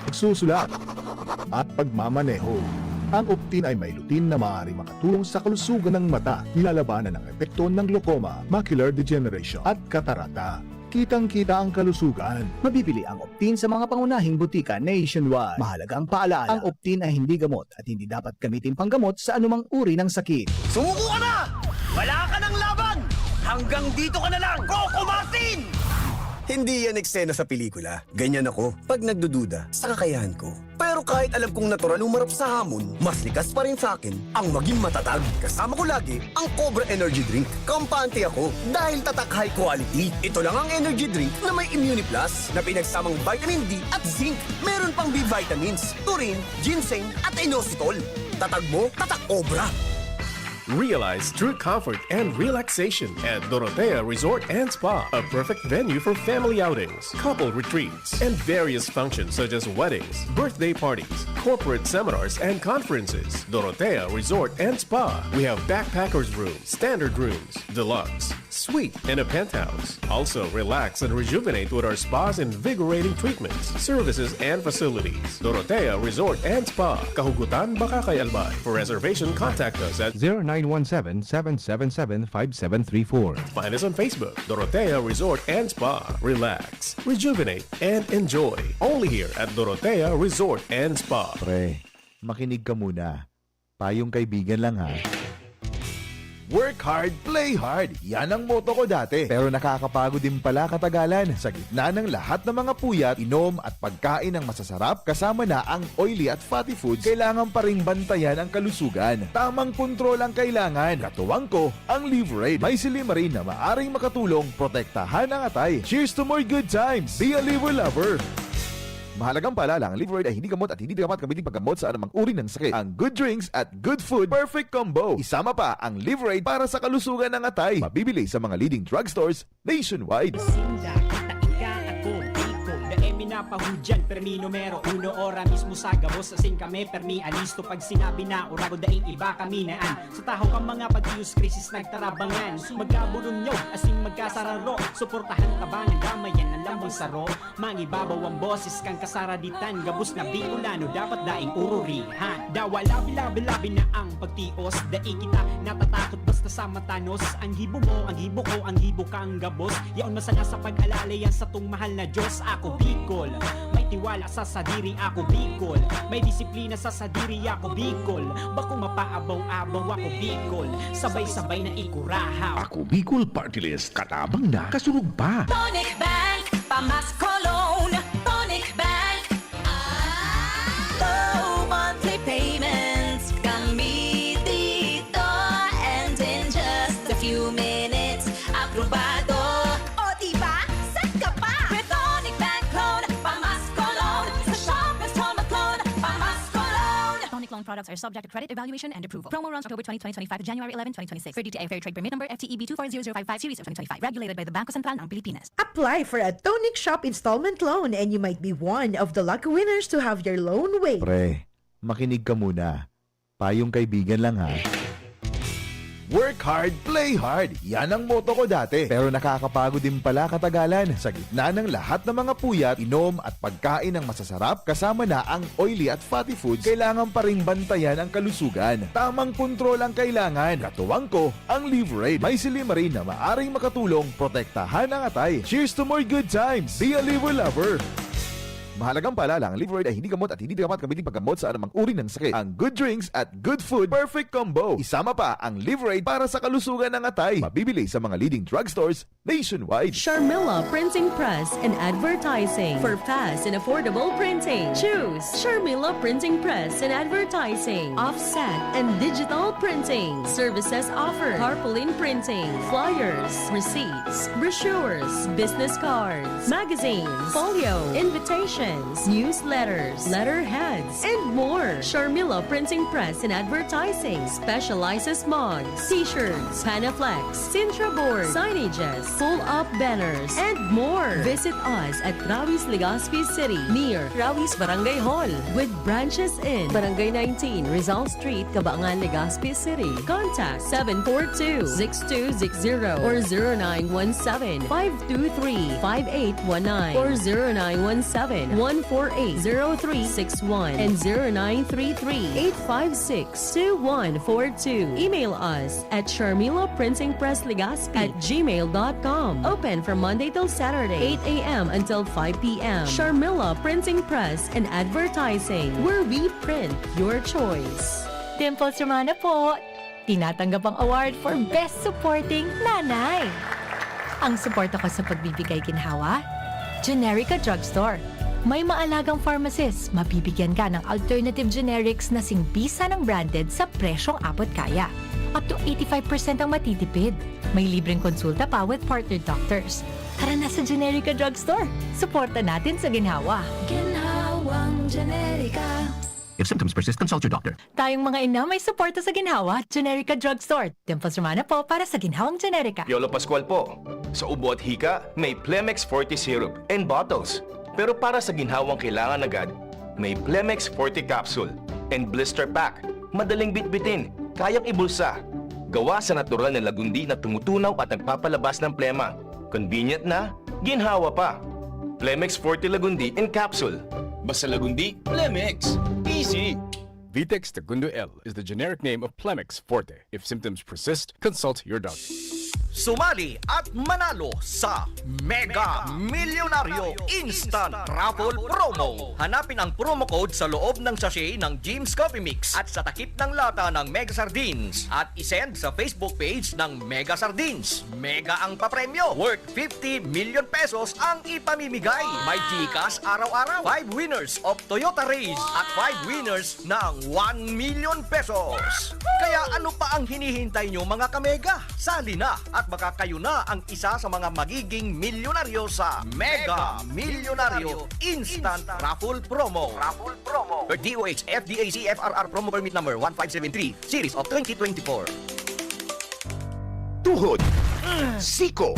pagsusulat, at pagmamaneho. Ang Optin ay may lutein na maaaring makatulong sa kalusugan ng mata, nilalabanan ang epekto ng glaucoma, macular degeneration, at katarata. Kitang-kita ang kalusugan. Mabibili ang Optin sa mga pangunahing butika nationwide. Mahalagang paalaala, ang Optin ay hindi gamot at hindi dapat gamitin panggamot sa anumang uri ng sakit. Sumuko ka na! Wala ka ng laban! Hanggang dito ka na lang, Coco Martin! Hindi yan eksena sa pelikula. Ganyan ako pag nagdududa sa kakayahan ko. Pero kahit alam kong natural umarap sa hamon, mas likas pa rin sa akin ang maging matatag. Kasama ko lagi ang Cobra Energy Drink. Kampante ako dahil tatak high quality. Ito lang ang energy drink na may Immune Plus na pinagsamang vitamin D at zinc. Meron pang B vitamins, taurine, ginseng at inositol. Tatag mo, tatak Cobra! Realize true comfort and relaxation at Dorotea Resort and Spa, a perfect venue for family outings, couple retreats, and various functions such as weddings, birthday parties, corporate seminars, and conferences. Dorotea Resort and Spa. We have backpackers room, standard rooms, deluxe, suite, and a penthouse. Also, relax and rejuvenate with our spa's invigorating treatments, services, and facilities. Dorotea Resort and Spa, Kahugutan, Bacacay, Albay. For reservation, contact us at zero nine one seven, seven seven seven, five seven three four. Find us on Facebook, Dorotea Resort and Spa. Relax, rejuvenate, and enjoy. Only here at Dorotea Resort and Spa. Pre, makinig ka muna. Payong kaibigan lang, ha. Work hard, play hard. Yan ang motto ko dati. Pero nakakapagod din pala katagalan. Sa gitna ng lahat ng mga puyat, inom at pagkain ng masasarap, kasama na ang oily at fatty foods, kailangan pa ring bantayan ang kalusugan. Tamang kontrol ang kailangan. Katuwang ko, ang Liverade. May silymarin na maaring makatulong protektahan ang atay. Cheers to more good times! Be a Liver Lover! Mahalagang paalala, ang Liverade ay hindi gamot at hindi dapat gamitin paggamot sa anumang uri ng sakit. Ang good drinks at good food, perfect combo. Isama pa ang Liverade para sa kalusugan ng atay. Mabibili sa mga leading drugstores nationwide. Sinda, kita, ika, ako, Bicol. Dai mi napahudyan, permi numero uno, ora mismo sa gabos, asin kami, permi alisto. Pag sinabi na, orago, daing iba kami na an. Sa tahaw kan mga pagtiyos, krisis nagtarabangan. Magkabulunyo, asin magkasararo. Suportahan, tabangan, damayan ang lambang saro. Mangibabaw ang boses kan kasaraditan, gabos na Bicolano dapat daing ururihan. Dawa labi-labi-labi na ang pagtios, dai kita natatakot basta sa matanos. Ang gibo mo, ang gibo ko, ang gibo kang gabos. Yaon masanga sa pag-alala yan satong mahal na Diyos. Ako Bicol, may tiwala sa sadiri. Ako Bicol, may disiplina sa sadiri. Ako Bicol, bako mapaabaw-abaw. Ako Bicol, sabay-sabay na ikurahaw. Ako Bicol Party List, katabang na, kasurog pa. Tonic Bank, pamasko loan. Tonic Bank. Low monthly payments. Gamitin ito and in just a few minutes, aprobado. O, diba? Set ka pa! With Tonic Bank Loan, pamasko loan. Sa Shoppers Tomac Loan, pamasko loan. Tonic Loan products are subject to credit evaluation and approval. Promo runs October twenty, twenty twenty-five to January eleven, twenty twenty-six. Per D T I Fair Trade Permit Number F T E B two four zero zero five five, Series of twenty twenty-five. Regulated by the Bangko Sentral ng Pilipinas. Apply for a Tonic Shop installment loan and you might be one of the lucky winners to have your loan waived. Pre, makinig ka muna. Payong kaibigan lang, ha. Work hard, play hard. Yan ang motto ko dati. Pero nakakapagod din pala katagalan. Sa gitna ng lahat ng mga puyat, inom at pagkain ng masasarap, kasama na ang oily at fatty foods, kailangan pa ring bantayan ang kalusugan. Tamang kontrol ang kailangan. Katuwang ko, ang Liverade. May silymarin na maaring makatulong protektahan ang atay. Cheers to more good times! Be a Liver Lover! Mahalagang paalala, ang Livroid ay hindi gamot at hindi dapat gamitin paggamot sa anumang uri ng sakit. Ang good drinks at good food, perfect combo. Isama pa ang Livroid para sa kalusugan ng atay. Mabibili sa mga leading drugstores nationwide. Sharmila Printing Press and Advertising. For fast and affordable printing, choose Sharmila Printing Press and Advertising. Offset and digital printing. Services offered: tarpaulin printing, flyers, receipts, brochures, business cards, magazines, folio, invitations, newsletters, letterheads, and more. Sharmila Printing Press and Advertising specializes mugs, t-shirts, Panaflex, Sintra board, signages, pull-up banners, and more. Visit us at Rawis, Legazpi City, near Rawis Barangay Hall, with branches in Barangay nineteen, Rizal Street, Cabangan, Legazpi City. Contact seven four two, six two six zero or zero nine one seven, five two three, five eight one nine or zero nine one seven, one four eight, zero three six one and zero nine three three, eight five six, two one four two. Email us at Sharmila Printing Press Legazpi at gmail dot com. Open from Monday till Saturday, eight a.m. until five p.m. Sharmila Printing Press and Advertising, where we print your choice. Dimples Romana po! Tinatanggap ang award for Best Supporting Nanay. Ang suporta ko sa pagbibigay ginhawa, Generica Drugstore. May maalagang pharmacist, mabibigyan ka ng alternative generics na singbisa ng branded sa presyong abot kaya. Up to eighty-five percent ang matitipid. May libreng konsulta pa with partner doctors. Tara na sa Generica Drugstore. Suporta natin sa ginhawa. Ginhawang Generica. If symptoms persist, consult your doctor. Tayong mga ina may suporta sa ginhawa, Generica Drugstore. Dimples Romana po para sa ginhawang Generica. Piolo Pascual po. Sa ubo at hika, may Plemex Forte Syrup and bottles. Pero para sa ginhawang kailangan agad, may Plemex Forte Capsule and Blister Pack. Madaling bitbitin, kayang ibulsa. Gawa sa natural na lagundi na tumutunaw at nagpapalabas ng plema. Convenient na, ginhawa pa. Plemex Forte Lagundi in Capsule. Basta Lagundi, Plemex. Easy! Vitex Tagundo L is the generic name of Plemex Forte. If symptoms persist, consult your doctor. Sumali at manalo sa Mega Milyonaryo Instant Raffle Promo. Hanapin ang promo code sa loob ng sachet ng Jim's Coffee Mix at sa takip ng lata ng Mega Sardines at isend sa Facebook page ng Mega Sardines. Mega ang papremyo, worth fifty million pesos ang ipamimigay. May GCash araw-araw, five winners of Toyota Raize at five winners ng one million pesos. Kaya ano pa ang hinihintay nyo, mga kamega? Sali na at baka kayo na ang isa sa mga magiging milyonaryo sa Mega Milyonaryo Instant Raffle Promo. Raffle Promo. Per DOH FDAC FRR Promo Permit Number one five seven three, Series of twenty twenty-four. Tuhod, siko,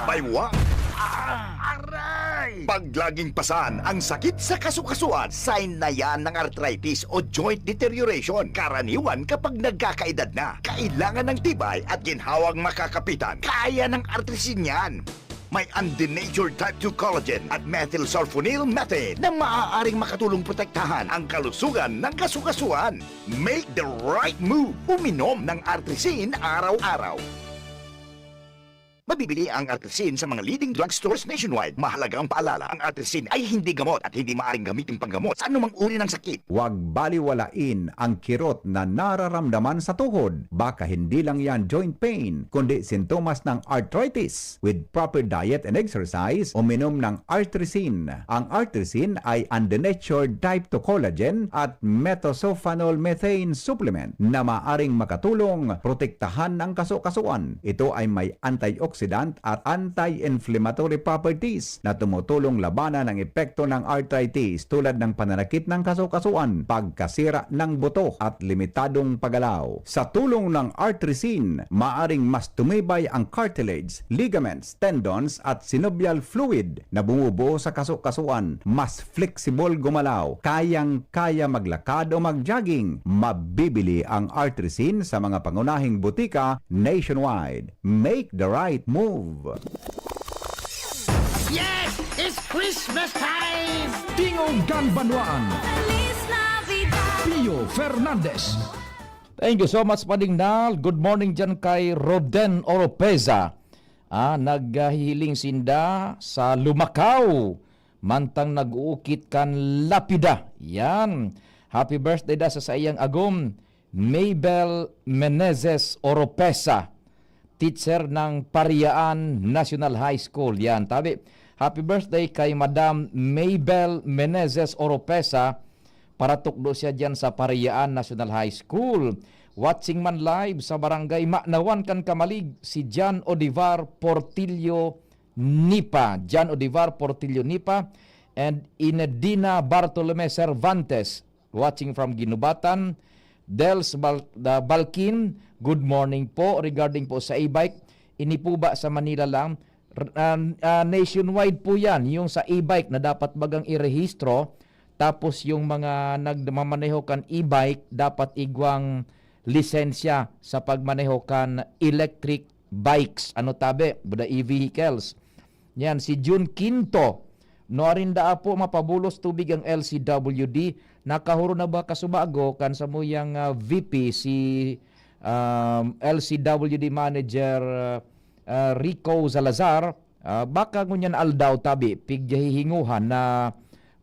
baywang, aray! Pag laging pasan ang sakit sa kasukasuan, sign na yan ng arthritis o joint deterioration. Karaniwan kapag nagkakaedad na, kailangan ng tibay at ginhawang makakapitan. Kaya ng Artrisin yan! May undenatured type two collagen at methylsulfonyl methane na maaaring makatulong protektahan ang kalusugan ng kasukasuan. Make the right move! Uminom ng Artrisin araw-araw. Mabibili ang Artrisin sa mga leading drugstores nationwide. Mahalagang paalala, ang Artrisin ay hindi gamot at hindi maaring gamitin panggamot sa anumang uri ng sakit. Huwag baliwalain ang kirot na nararamdaman sa tuhod. Baka hindi lang yan joint pain, kundi sintomas ng arthritis. With proper diet and exercise, uminom ng Artrisin. Ang Artrisin ay undenatured type two collagen at methylsulfonyl methane supplement na maaring makatulong protektahan ang kasukasuan. Ito ay may antioxidant at anti-inflammatory properties na tumutulong labanan ang epekto ng arthritis tulad ng pananakit ng kasukasuan, pagkasira ng buto at limitadong paggalaw. Sa tulong ng Artrisin, maaring mas tumibay ang cartilage, ligaments, tendons at synovial fluid na bumubuo sa kasukasuan. Mas flexible gumalaw, kayang-kaya maglakad o mag-jogging. Mabibili ang Artrisin sa mga pangunahing butika nationwide. Make the right move! Yes! It's Christmas time! Tingog kan Banwaan, Pio Fernandez. Thank you so much, Pading Nal. Good morning dyan kay Roden Oropeza. Ah, naghihiling sinda sa Lumacao. mantang nag-uukit kan lapida. Yan. Happy birthday da sa saiyang agom, Mabel Menezes Oropesa, teacher ng Pariaan National High School. Yan, tabi. Happy birthday kay Madam Mabel Menezes Oropesa. Paratukdo siya diyan sa Pariaan National High School. Watching man live sa Barangay Manawan kan Camalig, si John Odivar Portillo Nipa. John Odivar Portillo Nipa and Inedina Bartolome Cervantes. Watching from Guinobatan. Dels Bal-, uh, Balkin, good morning po. Regarding po sa e-bike, ini po ba sa Manila lang? R-, ah, ah, nationwide po yan, yung sa e-bike na dapat bagang irehistro. Tapos yung mga nagmamaneho kan e-bike, dapat igwang lisensya sa pagmaneho kan electric bikes. Ano tabi? Buda e-vehicles. Yan, si Jun Quinto. Nuarin daa po mapabulos tubig ang L C W D. Nakahuro na ba kasubago kan samuyang, ah, V P si, um, L C W D Manager, ah, Rico Salazar? Ah, baka ngunyan aldaw tabi, pigyahihinguhan na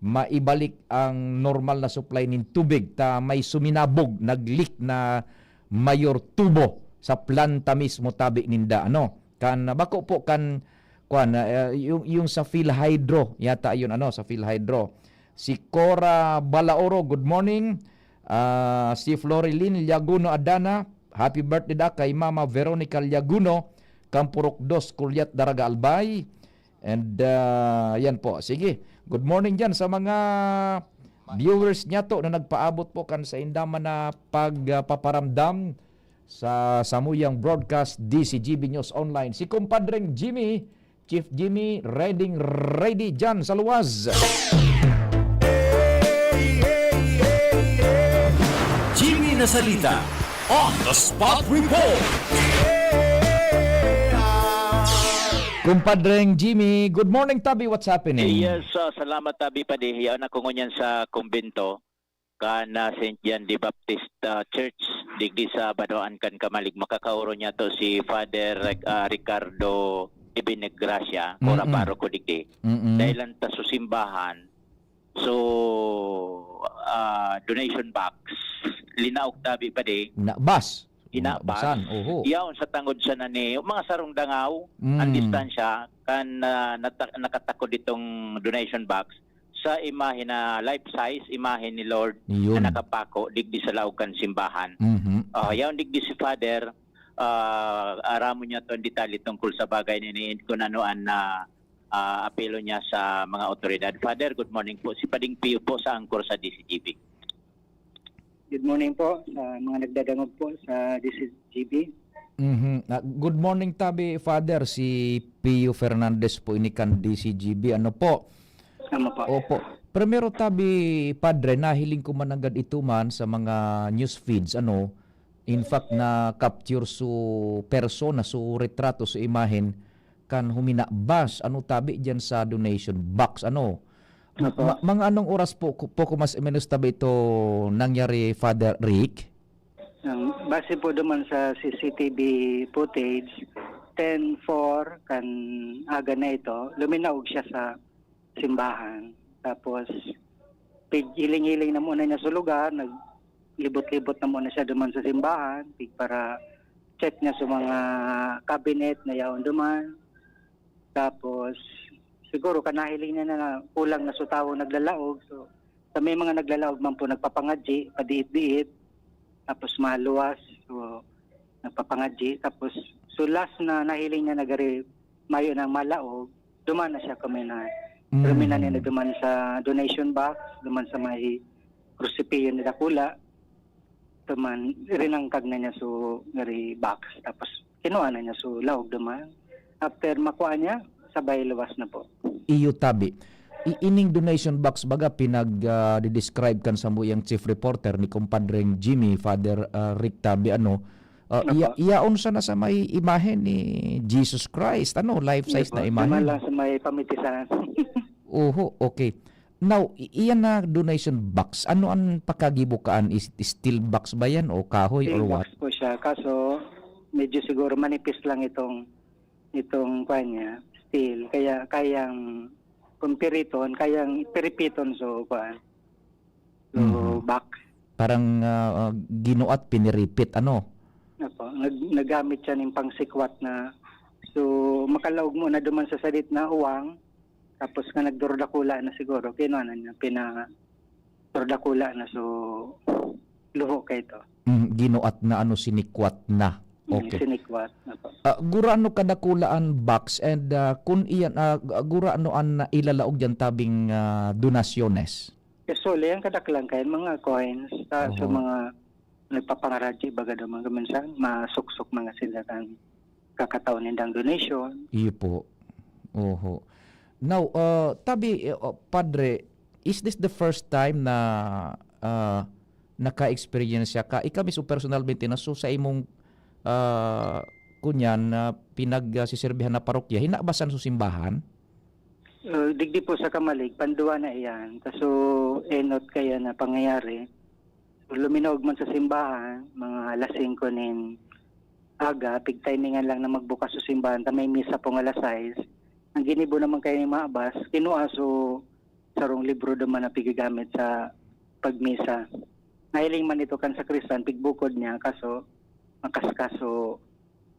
maibalik ang normal na supply nin tubig ta may suminabog, nag-leak na mayor tubo sa planta mismo tabi ninda, ano? Kan, bako po kan, kuwan, ah, yung, yung sa PhilHydro, yata yun, ano, sa PhilHydro. Si Cora Balaoro, good morning. Ah, si Florilyn Liaguno Adana, happy birthday da kay Mama Veronica Liaguno, Kampurok dos, Kulyat, Daraga, Albay. And, ah, yan po. Sige, good morning dyan sa mga viewers niya to na nagpaabot po kan sa indaman na pagpaparamdam sa samuyang broadcast D C G B News Online. Si Kumpadreng Jimmy, Chief Jimmy, ready, ready dyan sa luwas. Jimmy Nasalita on the spot report. Kumpadreng Jimmy, good morning tabi, what's happening? Yes, uh, salamat tabi padi. Yaon ako ngunyan sa kumbento kan uh, Saint John the Baptist uh, Church digdi sa Badoan kan Kamalig. Makakauro niya to si Father uh, Ricardo Ibiniggracia, kora Mm-mm. paroko digdi. Mm-mm. Dahil lang ta sa simbahan, so uh, donation box, linaog tabi padi. Nabas. Inabas. Nabasan, oho. Yaon sa tangod sa nani, mga sarong dangaw, Mm. ang distansya, kan uh, nata- nakatakod itong donation box sa imahe na life size, imahe ni Lord Yun. na nakapako digdi sa laog kan simbahan. Mhm. Ah, yaon digdi si Father, ah, aramon niya to ang detalye tungkol sa bagay na ini, kung ano ang ah, ah, apelo niya sa mga otoridad. Father, good morning po. Si Pading Pio po sa angkor sa D C G B. Good morning po sa mga nagdadangog po sa D C G B. Mhm. Ah, good morning tabi, Father. Si Pio Fernandez po ini kan D C G B. Ano po? Tama po. Opo. Primero tabi, Padre, nahiling ko man nanggad ito man sa mga news feeds, ano, in fact, na-capture su persona, su retrato, su imahen kan huminabas, ano, tabi diyan sa donation box, ano. Opo. Ma- mga anong oras po, po ko mas o menos tabi ito nangyari, Father Rick? Ang base po duman sa C C T V footage, ten four kan aga na ito, luminaog siya sa simbahan. Tapos, pig-hiling-hiling na muna niya sa lugar, naglibot-libot na muna siya duman sa simbahan, pig para check niya sa mga cabinet na yaon duman. Tapos, siguro kanahiling niya na kulang na sa tawo naglalaog. So, sa may mga naglalaog man po, nagpapangadji, padiit-diit. Tapos maluwas, so, nagpapangadji. Tapos, so last na nahiling niya na gari mayo nang malaog, duman na siya kami na Mm. terminal niya na duman sa donation box, duman sa may krusipiyo na dakula, duman rinangkag na niya so gari box. Tapos kinuha na niya so laog duman. After makuha niya, sabay luwas na po. Iyo tabi. I- ining donation box baga pinag ah, di-describe kan samuyang chief reporter ni kumpadreng Jimmy, Father ah, Rick tabi, ano, ah, Ano iya, po? iyaon siya na sa may imahen ni Jesus Christ, ano, life size Hindi na po. imahen. Naman lang sa may pamitisan. Oho, okay. Now, i- iyan na donation box, ano ang pakagibo kaan? Is steel box ba yan o kahoy or Steel what? Box po siya. Kaso, medyo siguro manipis lang itong itong kwan niya, steel. Kaya kayang kung piriton, kayang piripiton, so, kuan, so, Mhm. box. Parang, ah, ah, ginuat, piniripit, ano? Opo, nag-, nagamit siya ning pangsikwat na, so, makalaog mo na duman sa sadit na uwang, tapos nga nagdurdakula na siguro, kinuha na niya, pina-, durdakula na, so, luho kaito. Mm, ginuat na, ano, sinikwat na. Mm, Okay. sinikwat, opo. Ah, gurano kadakula an box and, ah, kun iyan, ah, gu-, gurano an ilalaog diyan tabing, ah, donasyones? Usually, ang kadaklan kayan, mga coins, ta-, sa Oho. mga nagpapangaradji, baga daw mga minsan, masuksok mga sila kan kakatao nindang donation. Iyo po. Oho. Now, ah, tabi, eh, oh, Padre, is this the first time na, ah, naka-experience siya ka? Ikaw mismo personalmente na so sa imong, ah, kunyan na pinag, ah, siserbihan na parokya, hinabasan sa simbahan? Ah, digdi po sa Camalig, panduwa na iyan. Kaso enot kaya na pangyayari. So, luminaog man sa simbahan, mga alas singko nin aga, pigtimingan lang na magbukas sa simbahan, ta may misa pong alas sais. Ang ginibo naman kayo ni Mabas, kinuha so sarong libro naman na pigagamit sa pagmisa. Nahiling man ito kan sakristan, pigbukod niya, kaso makaskas, so,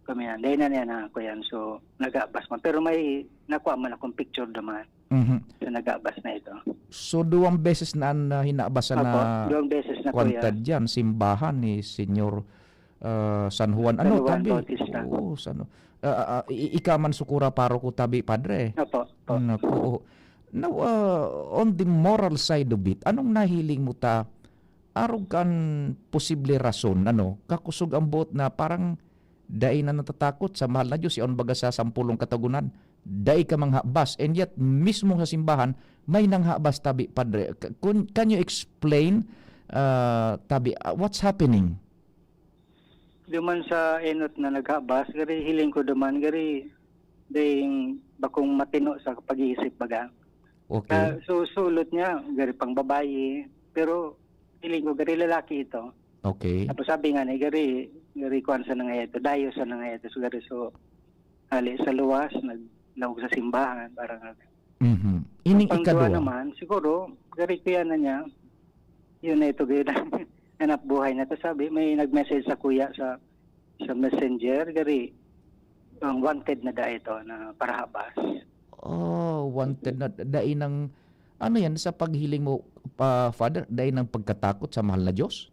kami yan. Dahil na niya na ako yan, so, nagabas man. Pero may nakuha man akong picture naman. Mhm. So, nagabas na ito. So, duwang beses na an, ah, hinabasan Opo, na duwang beses na po kwanta yan. Diyan, simbahan ni Senyor, ah, San Juan. San Ano, Juan tabi? Bautista. Oo, San, ah, ah, ah, i-, ika man sukura paroko tabi, Padre. Opo, opo. Naku, oo. Now, ah, on the moral side of it, anong nahiling mo ta? Arog kan posible rason, ano? Kakusog ang boot na parang dai na natatakot sa mahal na Diyos, yaon baga sa sampolong katogonan, dai ka manghabas, and yet mismo sa simbahan, may nanghabas tabi, Padre. K-, kun, can you explain, ah, tabi, ah, what's happening? Duman sa enot na naghabas, gari hiling ko duman, gari dai bakong matino sa pag-iisip, baga. Okay. Ah, so, sulot niya, gari pang babayi, pero hiling ko, gari lalaki ito. Okay. Tapos sabi nga ni, gari, gari kuwan sa nangayat, dayo sa nangayat, so, gari, so, hali sa luwas, naglaog sa simbahan, parang Mhm. Ining Ang pangduwa ikadua? Naman, siguro, gari kuya na niya, yun na ito, gari na, hanap buhay na to. Sabi, may nag-message sa kuya sa, sa messenger, gari, ang wanted na da ito na parahabas. Oh, wanted na, dai nang, ano yan, sa paghiling mo, pa, Father, dai nang pagkatakot sa mahal na Diyos?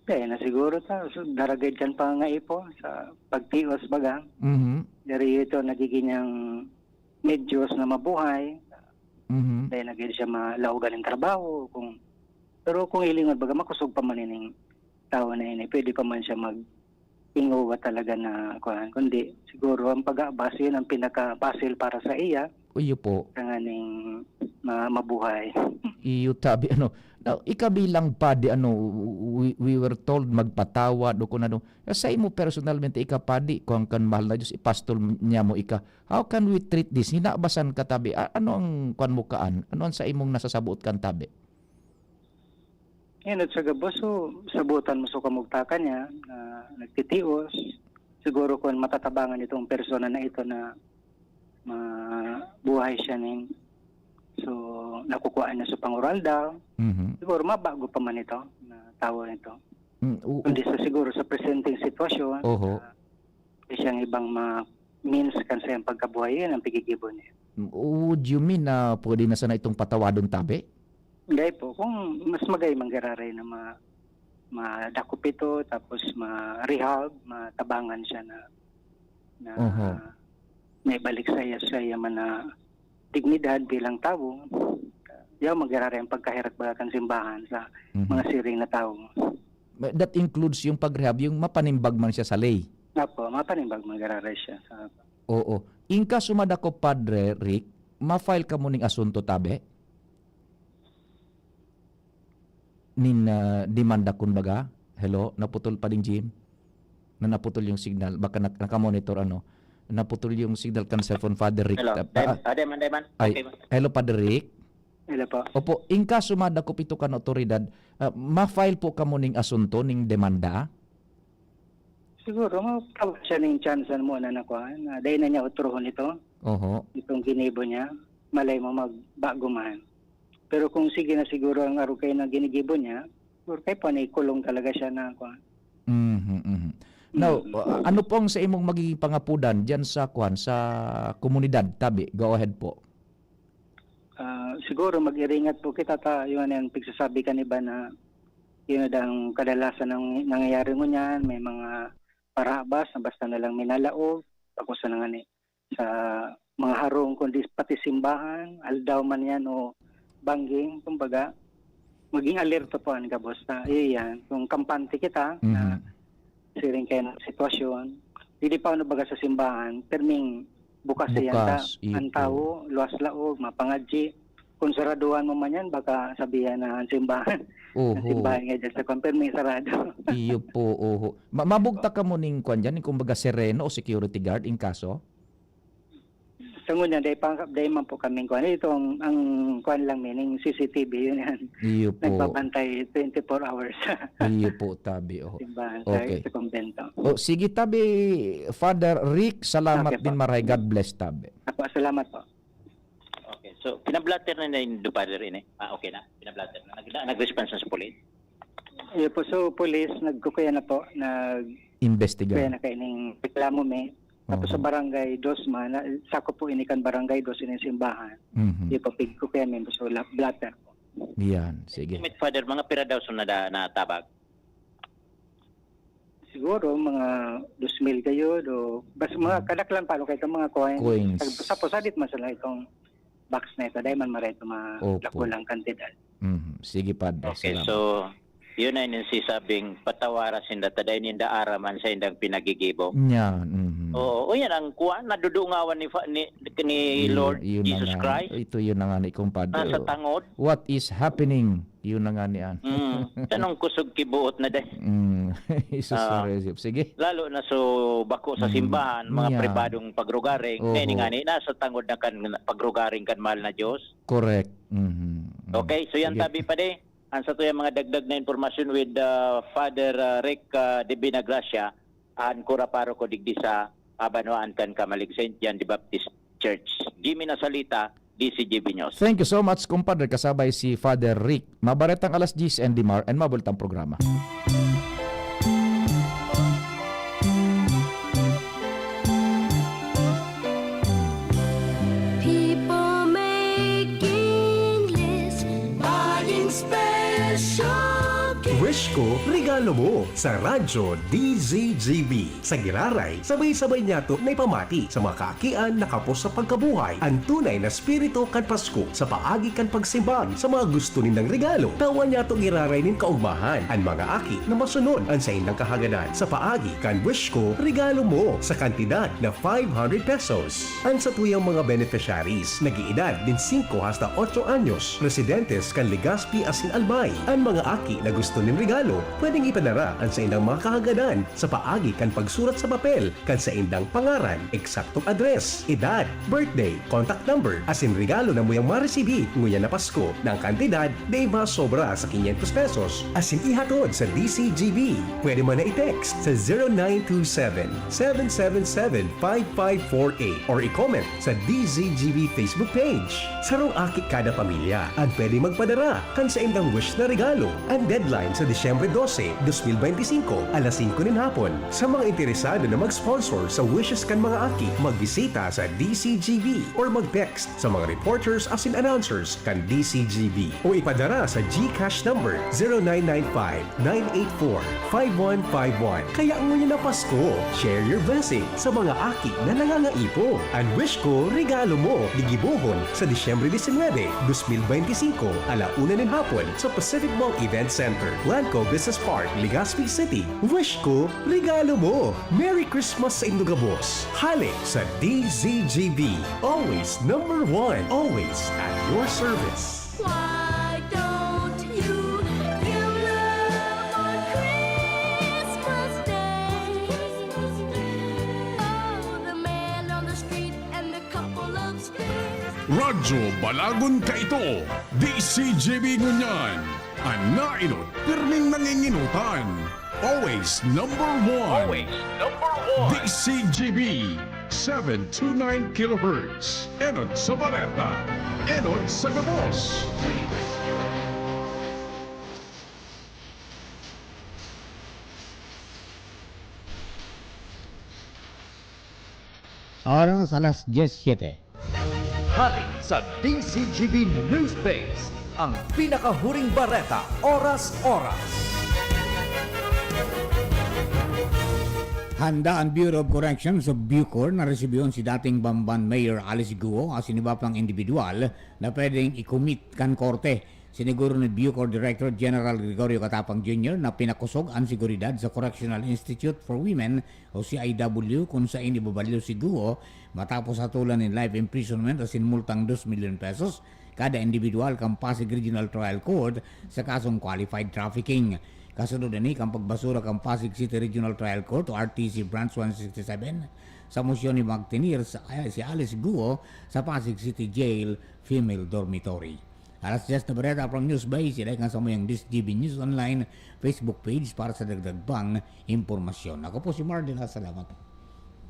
Kaya na siguro ta, so, daragay kan pangangaipo sa pagtios, baga. Mhm. Dari ito nagiging niyang medyos na mabuhay. Mhm. Dahil nagin siya malaogan ng trabaho. Kung, pero kung hilingon, baga, makusog pa man ining tao na ini, pwede pa man siya mag-ingowa talaga na, kuwan. Kundi, siguro, ang pag-aabas, yun ang pinaka-puzzle para sa iya. Iyo po. Tanganing ma-, mabuhay. Iyo tabi, ano. Now, ika bilang padi, ano, we, we were told magpatawad o kung ano. Sa imo personalmente, ika padi, kung kan mahal na Diyos, ipastol niya mo ika. How can we treat this? Hinabasan ka tabi. A-, ano ang kwan mo kaan? Ano ang sa imong nasasabuot kan tabi? Yan, at sa gabos, so, sabutan mo sa kamugtakan niya na nagtitios. Siguro kung matatabangan itong persona na ito na mabuhay siya nin, so, nakukuhaan niya sa panguraldaw, Mhm. siguro mabago pa man ito na tawo nito. Mm, oo. Kundi sa, siguro sa presenteng sitwasyon, Oho. ah, siyang ibang mga means kan sa iyang pagkabuhay, yun ang paggigibo niya. Would you mean na pwede na sana itong patawadon tabi? Hindi po. Kung mas magay manggararay na ma-, madakop ito, tapos ma-rehab, matabangan siya na, na Oho. may balik sa iya, sa iya man na dignidad bilang tawo, yaw manggararay ang pagkaherak baga kan simbahan sa Mhm. mga siring na tawo. That includes yung pag-rehab, yung mapanimbag man siya sa lay? Apo, mapanimbag manggararay siya sa Oo. In kaso madakop, Padre Rick, ma-file kamo ning asunto tabi? Nin, ah, demanda, kumbaga? Hello? Naputol pa ding Jim? Na naputol yung signal. Baka nak-, nakamonitor, ano? Naputol yung signal kan cellphone, Father Rick. Hello. Ah, Dem-, ah, ah, Dem, Anday man. Ay, Okay, man. Hello, Padre Rick? Hello po. Opo, in kaso madakop ito kan otoridad, ah, ma-file po kamo ning asunto, ning demanda? Siguro, makawa siya ning chance mo na nakuha, na dahil na niya otrohon ito. Oho. Itong ginibo niya. malay mo magbago man. Pero kung sige na siguro ang arog kayo na ginigibo niya, or kay po, ikulong talaga siya na kuwan. Mhm, mhm. Now, Mm. uh, ano po ang sa imong magiging pangapudan diyan sa kuwan, sa komunidad, tabi? Go ahead po. Ah, siguro mag-iringat po kita ta, yun ang pagsasabi kan iba na yun na ang kadalasan ng nangyayari ngunyan, may mga parabas na basta na lang minalaog, tapos na nga ni sa mga harong, kundi pati simbahan, aldaw man yan o bangging, kumbaga, maging alerto po ang gabos na, eh, yan, kung kampante kita na Mhm. siring kayo ng sitwasyon, hindi pa ano baga sa simbahan, perming bukas yan ta, Bukas, iyo ang po. Tao, luwas laog, mapangadji. Kung saraduhan mo man yan, baka sabihan na ang simbahan. Ang Oho. simbahan nga dyan sa kwan, perming sarado. Iyo po, oho. Ma- mabugtak ka mo ning kwan dyan, ning kumbaga sereno o security guard in kaso? Sa ngunyan, dahil, pa, dahil man po kaming kwan. Ito ang, ang kwan lang, meaning C C T V, yun yan. Iyo po. Nagbabantay twenty-four hours sa Iyo po, tabi. Oho. simbahan, sa, Okay. sa kumbento. O, sige, tabi, Father Rick, salamat Okay po. din maray. God bless, tabi. Apo, salamat po. Okay. So, pinablatter na na yung Father ini. Ah, okay na. Pinablatter na. Nag, nag-response na sa police. Iyo po, so police, nagkukuya na po, nagkuya Investigar. na kaining reklamo mi. Tapos Oho. Sa barangay Dos man, na, sako po ini kan barangay Dos, ini simbahan. Mhm. Iyo po, pigkukuya mi, so la- blotter po. Yan, sige. Mit Father, mga pira daw so nada, natabag? Siguro mga dos mil kayo, do, basta mga kadaklan pa, ano, kayo itong mga coins. Coins. Sa, sa posadit man sila itong box na ito, dahil man maray ito mga Opo. dakulang kantidad. Mhm. Sige, Padre. Okay, Salamat. So, yun na yung sisabing patawara sinda, taday ninda araman sa indang pinagigibo. Yan. Mhm. Oo, o yan ang kuwan, nadudungawan ni, Fa- ni, ni Yun- Lord yun na nga. Jesus Christ. Ito yun na nga ni kumpadre. Nasa tangod. What is happening? Yun na nga ni an. Mm. Tanong kusog kibuot na dahil. Mm. Jesus Ah. Maria. Sige. Lalo na so bako sa Mm. simbahan, mga Yeah. pribadong pagrugaring, Oho. na ini nga ni, nasa tangod na kan pagrugaring kan mahal na Diyos. Correct. Mhm. Okay, so yan Sige. Tabi pa di. Ang sa tuyang mga dagdag na impormasyon with uh, Father uh, Rick uh, de Vinagracia, an kura paroko digdi sa Abanwaan kan Camalig Saint John the Baptist Church. Jimmy Nasalita, D C G B News. Thank you so much, kumpadre. Kasabay si Father Rick. Mabaretang alas diyes, Andy Mar, and mabulit ang programa. People making lists, buying special gifts. Wish ko, regalo mo sa Radyo D Z G B. Sa giraray, sabay-sabay niyato na ipamati sa mga kaakian na kapos sa pagkabuhay an tunay na espiritu kan Pasko sa paagi kan pagsimbag sa mga gusto nindang regalo. Tawan niyato giraray nin kaugmahan an mga aki na masunod an saindang kahagadan sa paagi kan Wish Ko, Regalo Mo sa kantidad na five hundred pesos. An satuyang mga beneficiaries, nag-iedad nin singko hasta otso anyos, residentes kan Legazpi asin Albay. An mga aki na gusto nin regalo, pwedeng ipadara an saindang mga kahagadan sa paagi kan pagsurat sa papel kan saindang pangaran, eksaktong address, edad, birthday, contact number, asin regalo na muyang maresibi ngunyan na Pasko na an kantidad dai masobra sa quinientos pesos asin ihatod sa D C G B. Pwede man na i-text sa zero nine two seven, seven seven seven, five five four eight or i-comment sa D Z G B Facebook page. Sarong aki kada pamilya an pwede magpadara kan saindang wish na regalo. An deadline sa Disyembre dose, dos mil bente singko, alas singko nin hapon. Sa mga interesado na mag-sponsor sa wishes kan mga aki, magbisita sa D C G B or mag-text sa mga reporters asin announcers kan D C G B o ipadara sa GCash number zero nine nine five, nine eight four, five one five one. Kaya ngunyan na Pasko, share your blessing sa mga aki na nangangaipo. An Wish Ko, Regalo Mo, gigibohon sa Disyembre disinwebe, dos mil bente singko, ala una nin hapon sa Pacific Mall Event Center, Lanco Business Park, Legazpi City. Wish Ko, Regalo Mo. Merry Christmas sa indo gabos. Hale sa D Z G B. Always number one. Always at your service. Why don't you give love on Christmas Day? Oh, the man on the street and the couple upstairs. Radyo Balagon Kaito, D C G B ngunyan. An nainot, pirming nanginginotan. Always number one. Always number one. D C G B. Seven two nine kilohertz. Enot sa bareta. Enot sa gabos. Oras, alas dyes siyete. Hale sa D Z G B Newspace, ang pinakahuring bareta, oras-oras. Handa ang Bureau of Corrections o BUCOR na resibihon si dating Bamban Mayor Alice Guo asin iba pang indibidwal na pwedeng i-commit kan korte. Siniguro ni BUCOR Director General Gregorio Catapang Junior na pinakosog an seguridad sa Correctional Institute for Women o C I W kun saen ibabalyo si Guo matapos hatolan nin life imprisonment asin multang dos milyon pesos kada indibidwal kan Pasig Regional Trial Court sa kasong qualified trafficking. Kasunod ini kan pagbasura kan Pasig City Regional Trial Court o R T C Branch one sixty-seven sa mosyon ni magtener sa, si Alice Guo sa Pasig City Jail Female Dormitory. Alas dyes na bareta from Newsbase, ilay kan samuyang D Z G B News Online Facebook page para sa dagdag pang impormasyon. Ako po si Marlon, salamat.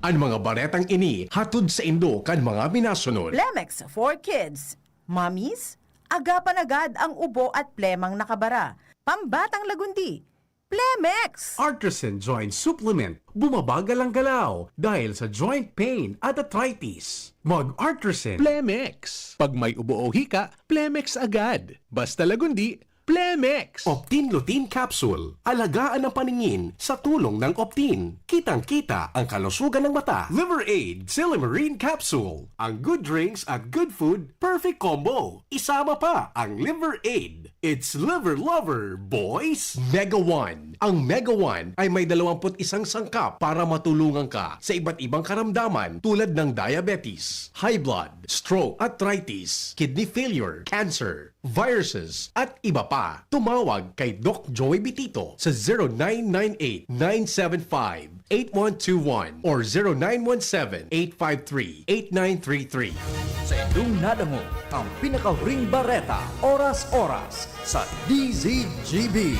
An mga baretang ini hatod saindo kan mga minasunod. Plemex for Kids. Mommies, agapan agad ang ubo at plemang nakabara. Pambatang lagundi. Plemex! Artisan Joint Supplement, bumabagal ang galaw dahil sa joint pain at arthritis. Mag-Artisan. Plemex. Pag may ubo o hika, Plemex agad. Basta lagundi, Plemex. Optin Lutein Capsule. Alagaan ang paningin sa tulong ng Optin. Kitang-kita ang kalusugan ng mata. Liver Aid Silymarin Capsule. Ang good drinks at good food, perfect combo. Isama pa ang Liver Aid. It's Liver Lover, boys! Mega One. Ang Mega One ay may dalawampu't isang sangkap para matulungan ka sa iba't ibang karamdaman tulad ng diabetes, high blood, stroke, arthritis, kidney failure, cancer, viruses, at iba pa. Tumawag kay Doc Joey Bitito sa zero nine nine eight, nine seven five, eight one two one or zero nine one seven, eight five three, eight nine three three. Sa indong nadangog ang pinakahuring bareta, oras-oras, sa D Z G B.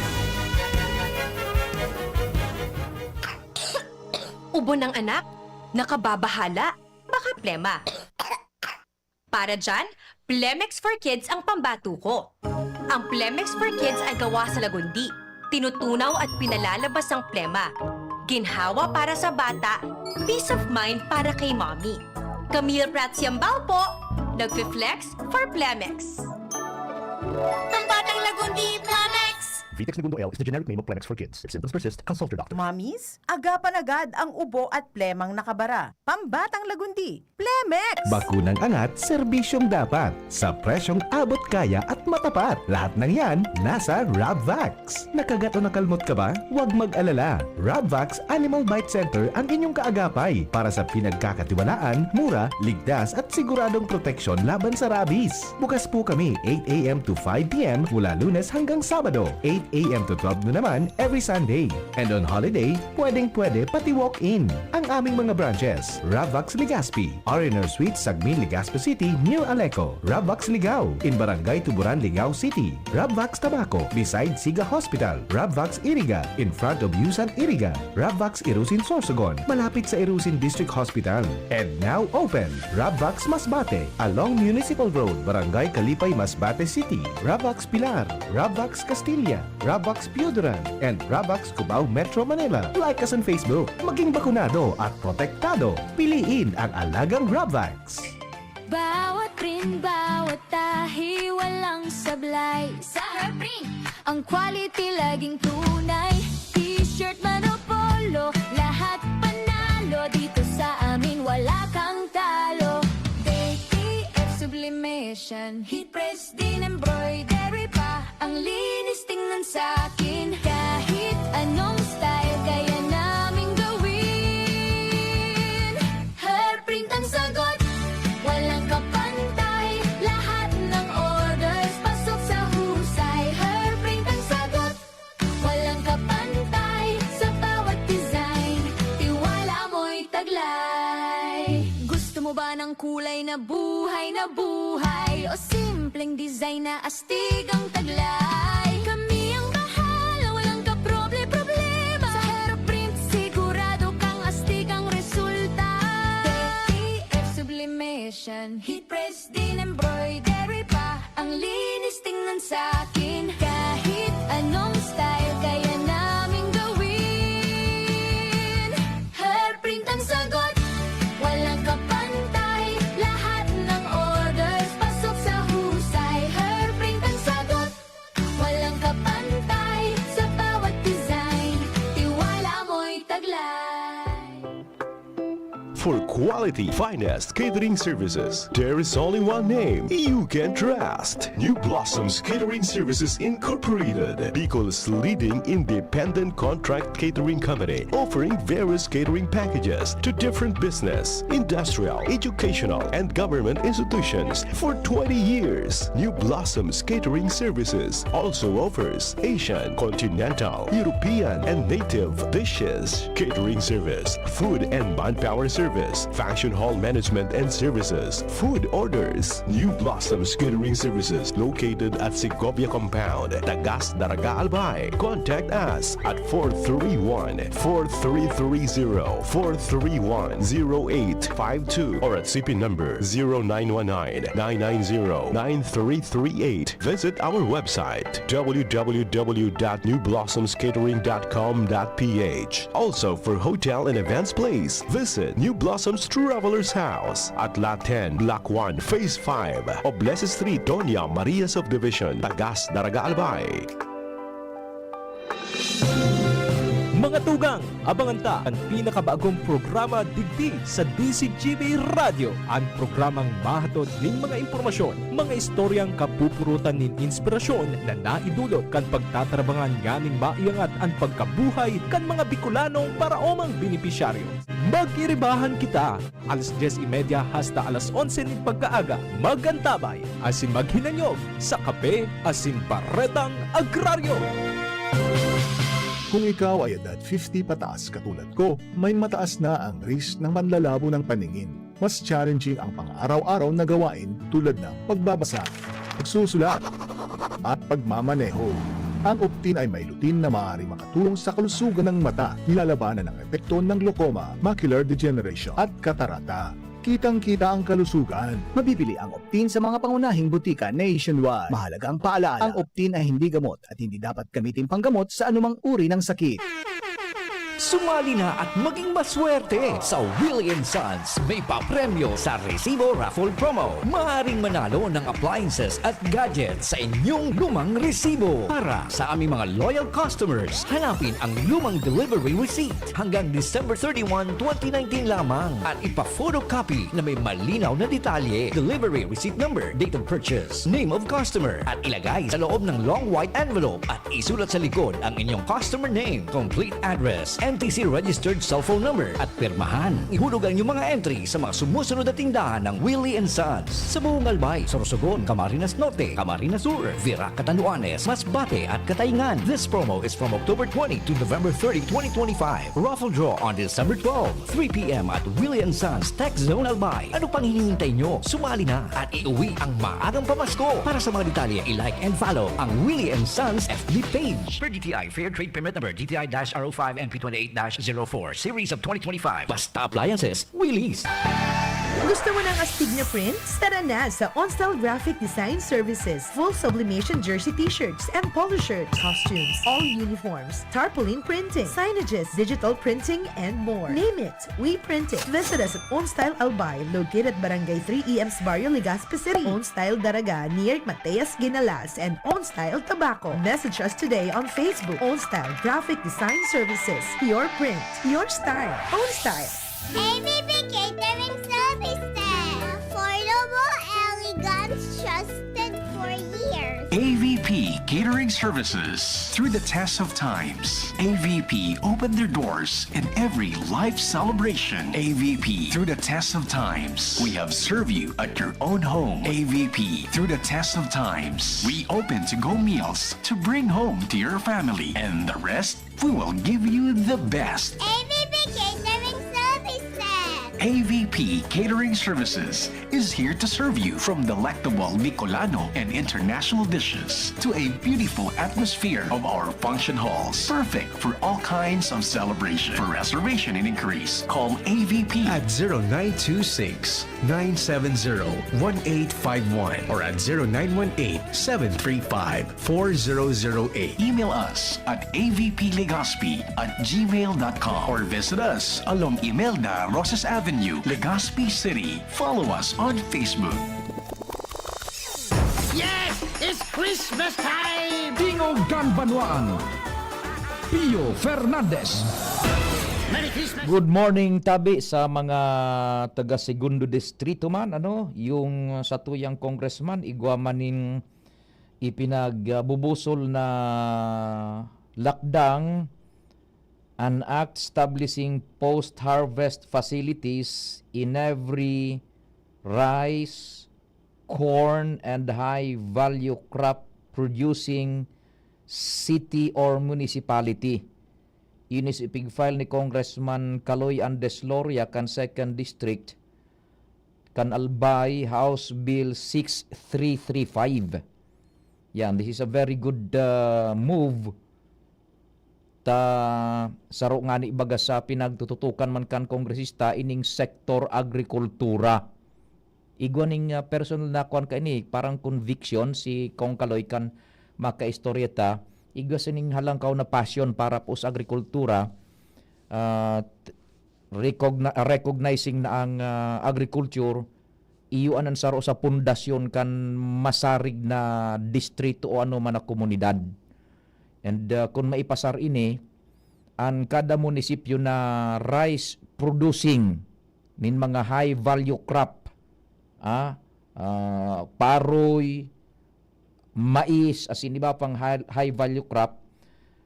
Ubo ng anak? Nakababahala? Baka plema. Para dyan, Plemex for Kids ang pambato ko. Ang Plemex for Kids ay gawa sa lagundi. Tinutunaw at pinalalabas ang plema. Ginhawa para sa bata, peace of mind para kay mommy. Camille Prats Yambao po, nagfe-flex for Plemex. Ang batang lagundi, Plemex! Vitex Negundo L is the generic name of Plemex for Kids. If symptoms persist, consult your doctor. Mommies, agapan agad ang ubo at plemang nakabara. Pambatang lagundi, Plemex! Bakunang angat, serbisyong dapat. Sa presyong abot kaya at matapat. Lahat ng yan, nasa Rabvax. Nakagat o nakalmot ka ba? Huwag mag-alala. Rabvax Animal Bite Center ang inyong kaagapay para sa pinagkakatiwalaan, mura, ligtas at siguradong proteksyon laban sa rabies. Bukas po kami eight a.m. to five p.m. mula Lunes hanggang Sabado, eight a.m. to twelve noon naman every Sunday. And on holiday, pwedeng-pwede pati walk-in. Ang aming mga branches, Rabvax Legazpi, R and R Suite, Sagmin, Legazpi City, near Aleco, Rabvax Ligao, in Barangay Tuburan, Ligao City, Rabvax Tabaco, beside Siga Hospital, Rabvax Iriga, in front of Yusan Iriga, Rabvax Irusin Sorsogon, malapit sa Irusin District Hospital. And now open, Rabvax Masbate, along Municipal Road, Barangay Kalipay, Masbate City, Rabvax Pilar, Rabvax Castilla, Rabvax Pioduran, and Rabvax Cubao, Metro Manila. Like us on Facebook. Maging bakunado at protektado. Piliin ang alagang Rabvax. Bawat print, bawat tahi, walang sablay. Sa Herprin, ang quality laging tunay. T-shirt man o polo, lahat panalo. Dito sa amin, wala kang talo. D T F Sublimation, Heat Press, din embroidery pa. Ang linis tingnan sa'kin. Kahit anong style, kaya naming gawin. Herprint ang sagot, walang kapantay. Lahat ng orders, pasok sa husay. Herprint ang sagot, walang kapantay. Sa bawat design, tiwala mo'y taglay. Gusto mo ba ng kulay na buhay na buhay? O simpleng design na astig ang taglay? Kami ang bahala, walang kaproble-problema. Sa Herprint, sigurado kang astig ang resulta. Heat press din, embroidery pa. Ang linis tingnan sa akin. Kahit anong style, kaya naming gawin. Hairprint ang sagot, walang kapantay. Lahat ng orders, pasok sa husay. Hairprint ang sagot, walang kapantay. Sa bawat design, tiwala mo'y taglay. For quality, finest catering services, there is only one name you can trust. New Blossoms Catering Services Incorporated, Bicol's leading independent contract catering company, offering various catering packages to different business, industrial, educational, and government institutions for twenty years. New Blossoms Catering Services also offers Asian, continental, European, and native dishes, catering service, food and manpower service, function hall management and services, food orders. New Blossoms Catering Services located at Segovia Compound, Tagas, Daraga, Albay. Contact us at four three one, four three three zero, four three one, zero eight five two or at C P number zero nine one nine, nine nine zero, nine three three eight. Visit our website, w w w dot new blossoms catering dot com dot p h. Also, for hotel and events place, visit New Blossoms Travelers House at Lot ten, Block one, Phase five, Oblese Street, Doña Maria Subdivision, Tagas, Daraga, Albay. Mga tugang, abangan ta an pinakabagong programa digdi sa D Z G B Radyo, an programang mahatod nin mga impormasyon, mga istoryang kapupurutan nin inspirasyon na naidulot kan pagtatrabangan nganing maiangat an pagkabuhay kan mga Bicolanong paraomang benepisyaryo. Magiribahan kita! Alas dyes y media hasta alas onse nin pagkaaga, mag-antabay asin maghinanyog sa Kape asin Baretang Agraryo. Kung ikaw ay edad fifty pataas katulad ko, may mataas na ang risk ng panlalabo ng paningin. Mas challenging ang pang-araw-araw na gawain tulad ng pagbabasa, pagsusulat, at pagmamaneho. Ang Optin ay may lutein na maaaring makatulong sa kalusugan ng mata, nilalabanan ang epekto ng glaucoma, macular degeneration, at katarata. Kitang-kita ang kalusugan. Mabibili ang Optin sa mga pangunahing butika nationwide. Mahalagang paalaala, ang Optin ay hindi gamot at hindi dapat gamitin panggamot sa anumang uri ng sakit. Sumali na at maging maswerte sa Willie and Sons May Papremyo sa Resibo Raffle Promo. Maaaring manalo ng appliances at gadgets sa inyong lumang resibo. Para sa aming mga loyal customers, hanapin ang lumang delivery receipt hanggang December thirty-one, twenty nineteen lamang at ipa-photocopy na may malinaw na detalye, delivery receipt number, date of purchase, name of customer, at ilagay sa loob ng long white envelope at isulat sa likod ang inyong customer name, complete address, N T C registered cellphone number, at pirmahan. Ihulog ang inyong mga entry sa mga sumusunod na tindahan ng Willie and Sons sa buong Albay, Sorsogon, Camarines Norte, Camarines Sur, Virac, Catanduanes, Masbate, at Cataingan. This promo is from October twenty to November thirty, twenty twenty-five. Raffle draw on December twelve, three p.m. at Willie and Sons Tech Zone Albay. Ano pang hinihintay nyo? Sumali na at iuwi ang maagang pamasko. Para sa mga detalye, i-like and follow ang Willie and Sons F B page. Per D T I Fair Trade Permit Number D T I dash R O five N P twenty-eight dash zero four, Series of twenty twenty-five. Basta Appliances, Willie's. Gusto mo ng astig na prints? Tara na sa OnStyle Graphic Design Services. Full sublimation jersey t-shirts and polo shirts, costumes, all uniforms, tarpaulin printing, signages, digital printing, and more. Name it, we print it. Visit us at OnStyle Albay, located at Barangay three E M sa Barrio Legazpi City. OnStyle Daraga, near Mateas Ginalas, and OnStyle Tabaco. Message us today on Facebook. OnStyle Graphic Design Services. Your print, your style. OnStyle. A V P Catering Services. Affordable, elegant, trusted for years. A V P Catering Services. Through the test of times, A V P opened their doors in every life celebration. A V P, through the test of times, we have served you at your own home. A V P, through the test of times, we open to-go meals to bring home to your family. And the rest, we will give you the best. A V P Catering Services. A V P Catering Services is here to serve you, from delectable Bicolano and international dishes to a beautiful atmosphere of our function halls. Perfect for all kinds of celebration. For reservation and inquiries, call A V P at zero nine two six, nine seven zero, one eight five one or at zero nine one eight, seven three five, four zero zero eight. Email us at A V P Legazpi at gmail dot com or visit us along Imelda Rosas Avenue, Legazpi City. Follow us on Facebook. Yes! It's Christmas time! Tingog kan Banwaan, Pio Fernandez. Merry Christmas! Good morning, tabi sa mga taga Segundo Distrito man, ano, yung satuyang congressman, igwa man nin ipinagbubusol na lakdang, an act establishing post-harvest facilities in every rice, corn, and high-value crop producing city or municipality. Ini si pig-file ni Congressman Kaloy Andes Loria kan Second District, kan Albay, House Bill six three three five. Yan, this is a very good uh, move. Ta saro ngani baga sa pinagtututukan man kan kongresista ining sektor agrikultura. Igwa ning uh, personal na kuan kaini, parang conviction si Kong Kaloy kan makaistorya ta. Igwa sining halangkaw na passion para po sa agrikultura. Uh, recogna- recognizing na ang uh, agriculture, iyo an saro sa pundasyon kan masarig na distrito o ano man na komunidad. And uh, kung maipasar ini, an kada munisipyo na rice producing nin mga high value crop, ah, ah, paroy, mais, asin iba pang high, high value crop,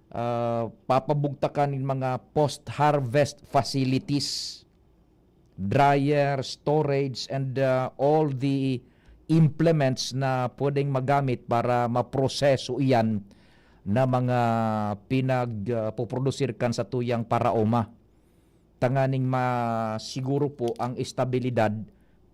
ah, papabugtakan nin mga post-harvest facilities, dryer, storage, and uh, all the implements na pwedeng magamit para maproseso iyan na mga pinagpoprodusir kan satuyang paraoma, tanganing masiguro po ang estabilidad,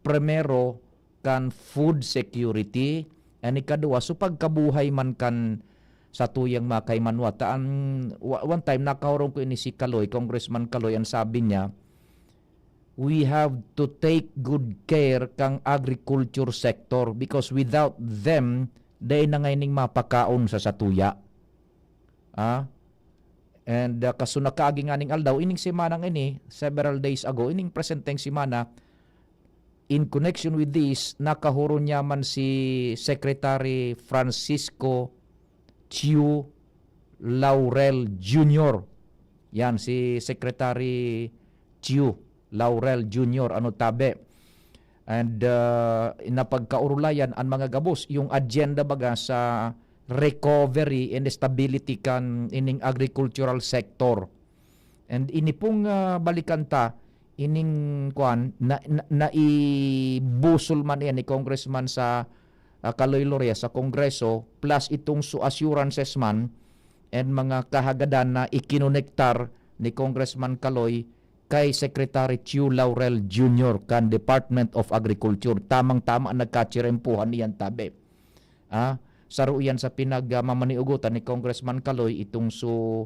primero, kan food security, and ikaduwa, so pagkabuhay man kan satuyang mga kaimanwa. Ta an, wa- one time, nakahurong ko ini si Kaloy, Congressman Kaloy, ang sabi niya, "We have to take good care kang agriculture sector because without them, dai na ngaining mapakaon sa satuya." Ah? And uh, kaso nakaagi nganing aldaw, ining semana ini, several days ago, ining presenteng semana, in connection with this, nakahurong niya man si Secretary Francisco Chiu Laurel Junior. Yan, si Secretary Chiu Laurel Junior, ano tabi. And uh, napagkaurulayan ang mga gabos, yung agenda baga sa recovery and stability kan ining agricultural sector. And ini pong uh, balikan ta, ining kuan, na, na, naibusol man iyan ni Congressman sa uh, Kaloy Loria sa Kongreso, plus itong su assurances man and mga kahagadan na ikinonektar ni Congressman Kaloy kay Secretary Chiu Laurel Junior kan Department of Agriculture. Tamang-tama nagkachirempuhan iyan tabi. Ah, saro iyan sa pinagmamaniugotan ni Congressman Kaloy itong so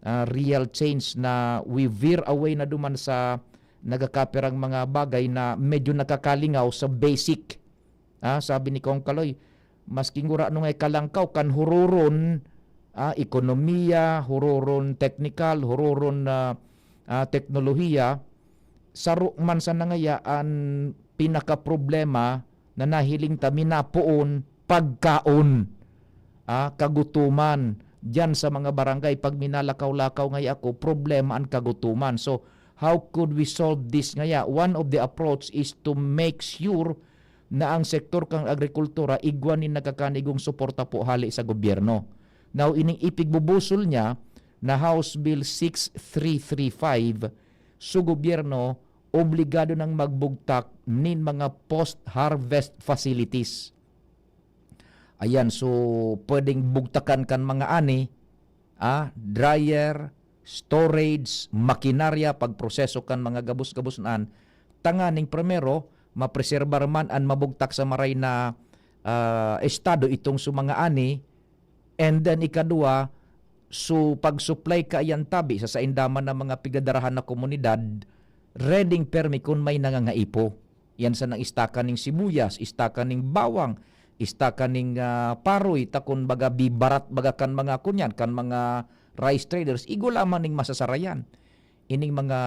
ah, real change na we veer away na duman sa nagakapirang mga bagay na medyo nakakalingaw sa basic. Ah, sabi ni Kong Kaloy, masking gurano nga'y kalangkaw kan huroron, ah, ekonomiya, huroron teknikal, huroron na ah, teknolohiya, saro man sa nangaya an pinakaproblema na nahiling ta minapoon, pagkaon. Ah, kagutoman. Diyan sa mga barangay, pag minalakaw-lakaw ngaya ako, problema an kagutoman. So, how could we solve this ngaya? One of the approach is to make sure na ang sektor kang agrikultura igwa nin nagkakanigong suporta po hali sa gobyerno. Now, ining ipigbubusol niya na House Bill six three three five, so gobyerno obligado nang magbugtak nin mga post-harvest facilities. Ayan, so pwedeng bugtakan kan mga ani, ah, dryer, storage, makinarya, pagproseso kan mga gabos-gabos na an, tanganing primero, mapreserbar man an mabugtak sa maray na, ah, estado itong so mga ani. And then, ikadwa, so pag-supply kaiyan tabi sa sainda man na mga pigdadarahan na komunidad, ready permi kun may nangangaipo. Yan sa nang istaka ning sibuyas, istaka ning bawang, istaka ning, ah, paroy, ta kun baga bibarat baga kan mga kunyan, kan mga rice traders, igwa lamang ning masasarayan. Ining mga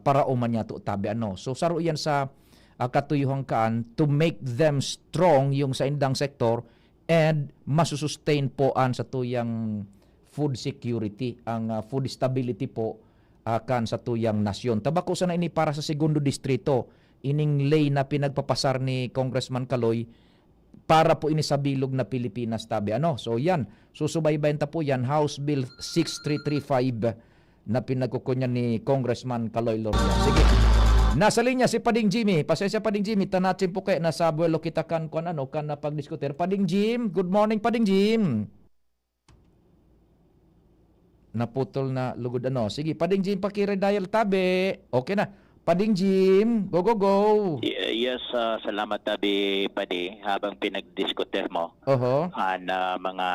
paraoma niya to tabi, ano. So, saro yan sa, ah, katuyohan kaan to make them strong yung saindang sektor and masusustain po an satuyang food security, ang, ah, food stability po, ah, kan satuyang nasyon. Ta bako sana ini para sa segundo distrito, ining ley na pinagpapasar ni Congressman Kaloy para po ini sa bilog na Pilipinas tabi. Ano? So, yan. Susubaybayan ta po yan. House Bill six three three five na pinagkukunyan ni Congressman Kaloy Loria. Sige. Nasa linya si Pading Jimmy. Pasensya, Pading Jimmy. Tanachin po kayo. Nasa buwelo kita kan, kan ano, kan na pagdiskutir. Pading Jim. Good morning, Pading Jim. Naputol na lugod, ano. Sige, Pading Jim, pakire-dial tabi. Okay na. Pading Jim, go, go, go. Y- yes, ah, salamat tabi, Padi. Habang pinagdiskutir mo Oho. ang ah, mga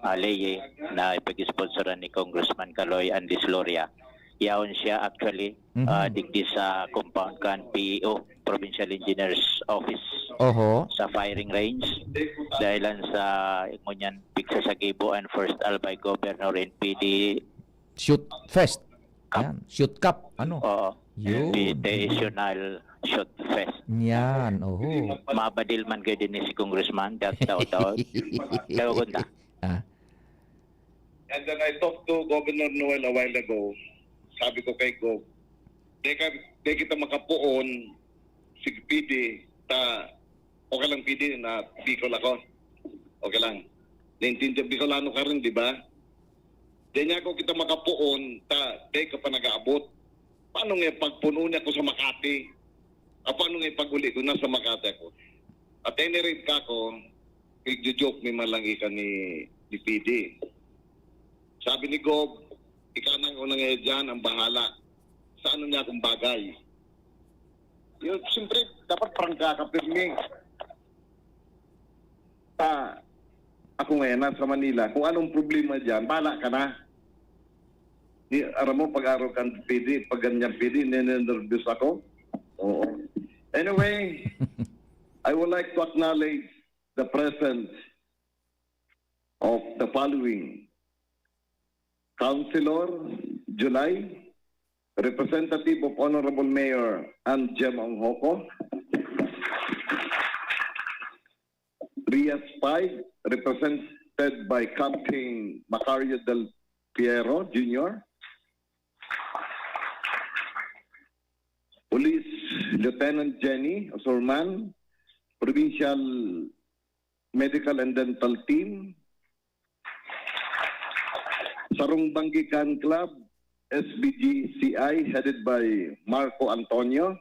ah, leye na ipag-sponsoran ni Congressman Kaloy Andis Loria, yaon siya actually Mhm. ah, digdi sa compound kan P E O, Provincial Engineer's Office, Oho. sa firing range, dahil lang sa ngunyan pigsasagibo an First Albay Governor N P D Shoot fest. Yan. Shoot cup. Ano? Oo. Yun. Invitational Shoot Fest. Yan. Oho. Mabadil man kayo din si Congressman, dat daw daw. Tawagon ta. Ah. And then I talked to Governor Noel a while ago. Sabi ko kay Gov, di, ka, di kita makapuon, sig P D, ta, okay lang P D na Bicol ako. Okay lang. Naintindihan Bicolano ka rin, di ba? Di niya ako kita makapuon, ta, di ka pa nag-aabot. Paano nga pagpuno niya ako sa Makati? Ah, paano nga pag-uli ko na sa Makati ako? At any rate ka ako, nagjo-joke mi man lang ika ni, ni P D. Sabi ni Gob, ika nang unang eh dyan ang bahala. Sa ano niya akong bagay? Yun, siyempre, dapat prangka ka pirmi. Ah, ako ngayon, nasa Manila. Kung anong problema dyan, bahala ka na. Ni, aram mo, pag araw kan P D, pag ganyan P D, nene-nervous ako. Oo. Anyway, I would like to acknowledge the presence of the following: Councilor July, Representative of Honorable Mayor and Gem Onghoco, Rias five, represented by Captain Macario Del Piero Junior, Police Lieutenant Jenny Osurman, Provincial Medical and Dental Team, Sarong Banggikan Club, S B G C I, headed by Marco Antonio,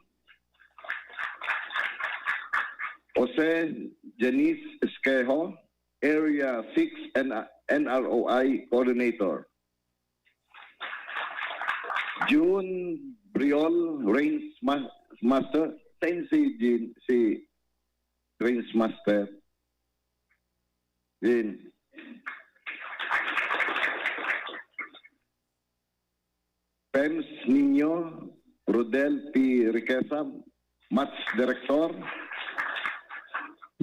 Jose Janice Esquejo, Area six and N R O I Coordinator. June Briol, Range Ma- Master. Saan si, Jin, si Range Master? Jin. Pems Niño, Rodel P. Riqueza, Match Director,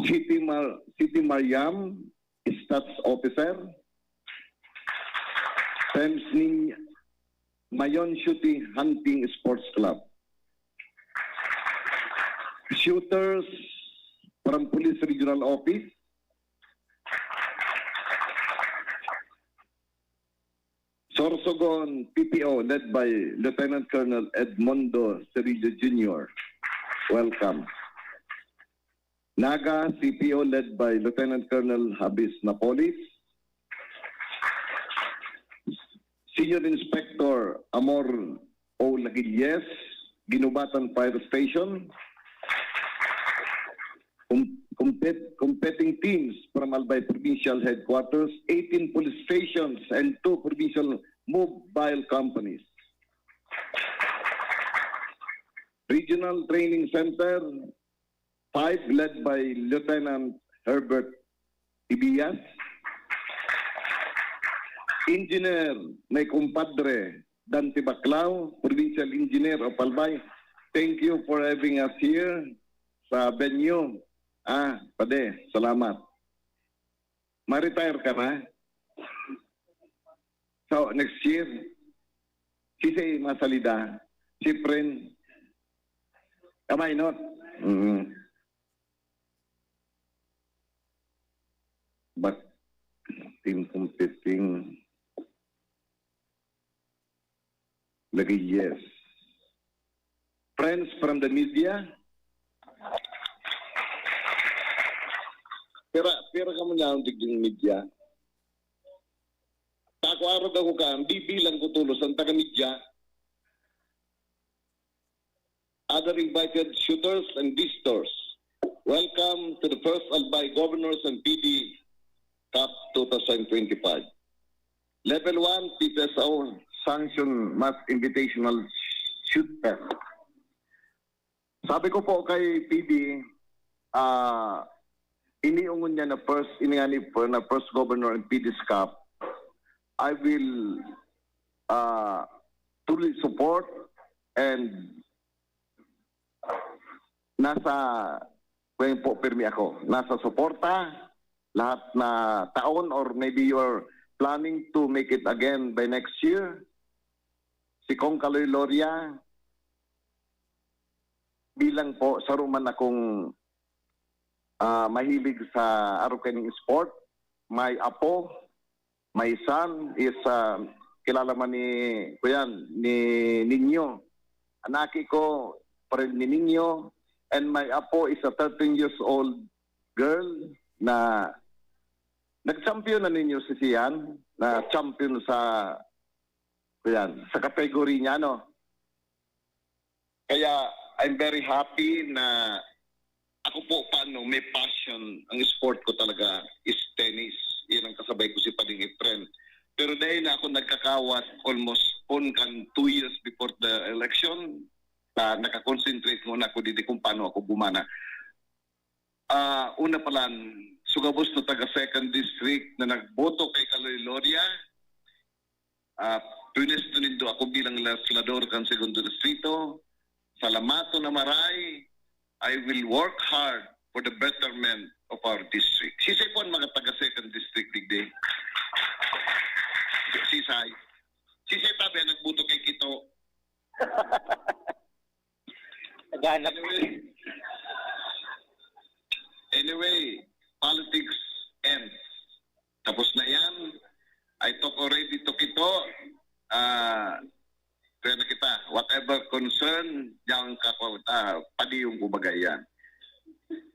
City, Mar City Mariam, Stats Officer, Pems Niño, Mayon Shooting Hunting Sports Club. Shooters from Police Regional Office, Sorsogon P P O led by Lieutenant Colonel Edmondo Cerillo Junior. Welcome. Naga C P O led by Lieutenant Colonel Habis Napolis. Senior Inspector Amor O. Lagilles, Guinobatan Fire Station. Com- compet- competing teams from Albay Provincial Headquarters, eighteen police stations, and two provincial mobile companies. Regional Training Center, five, led by Lieutenant Herbert Ibias. Engineer, my compadre, Dante Baclao, Provincial Engineer of Albay. Thank you for having us here sa venue. Ah, pade, salamat. Ma-retire ka na? So, next year, si say masalida, si friend, am I not? Mm. But, team competing, lagi yes. Friends from the media? Pira, pira ka man lang digding media? Tako arog ako ka, ang bibilang ko tulos ang taga-media. Other invited shooters and visitors, welcome to the first Albay Governors and P D Cup twenty twenty-five. Level one, P P S O sanction mass invitational shoot fest. Sabi ko po kay P D, ah, iniungon niya na first, ini nga ni, na first governor in P D's Cup, I will, ah, truly support and nasa, kaya po, pirmi ako. Nasa suporta, lahat na taon, or maybe you're planning to make it again by next year. Si Kong Kaloy Loria, bilang po, saro man akong, ah, mahilig sa arog kaining sport, may apo, my son is, ah, kilala man ni, kuyan, ni Nino. Ang aki ko, friend ni Nino, and my apo is a thirteen years old girl na nag-champion na ninyo si Sian, na champion sa, kuyan, sa category niya, no? Kaya, I'm very happy na ako po, paano, may passion. Ang sport ko talaga is tennis. Yan ang kasabay ko si Pading Efren. Pero dahil na ako nagkakawat almost on kan two years before the election, na nakakonsentrate muna ako dito kung paano ako bumana. Ah, una pa lang, sugabos na taga second district na nagboto kay Kaloy Loria, ah, pwinesto nindo ako bilang legislador kan segundo distrito. Salamaton na maray. I will work hard for the betterment of our district. Sisay po ang mga taga second district digdi? Sisay. Sisay tabi ang nagboto kay Kito? Naghanap. Anyway, anyway, politics ends. Tapos na yan. I talk already to Kito. Ah, kaya na kita, whatever concern, diyan ka, ah, padiyong kumbaga yan.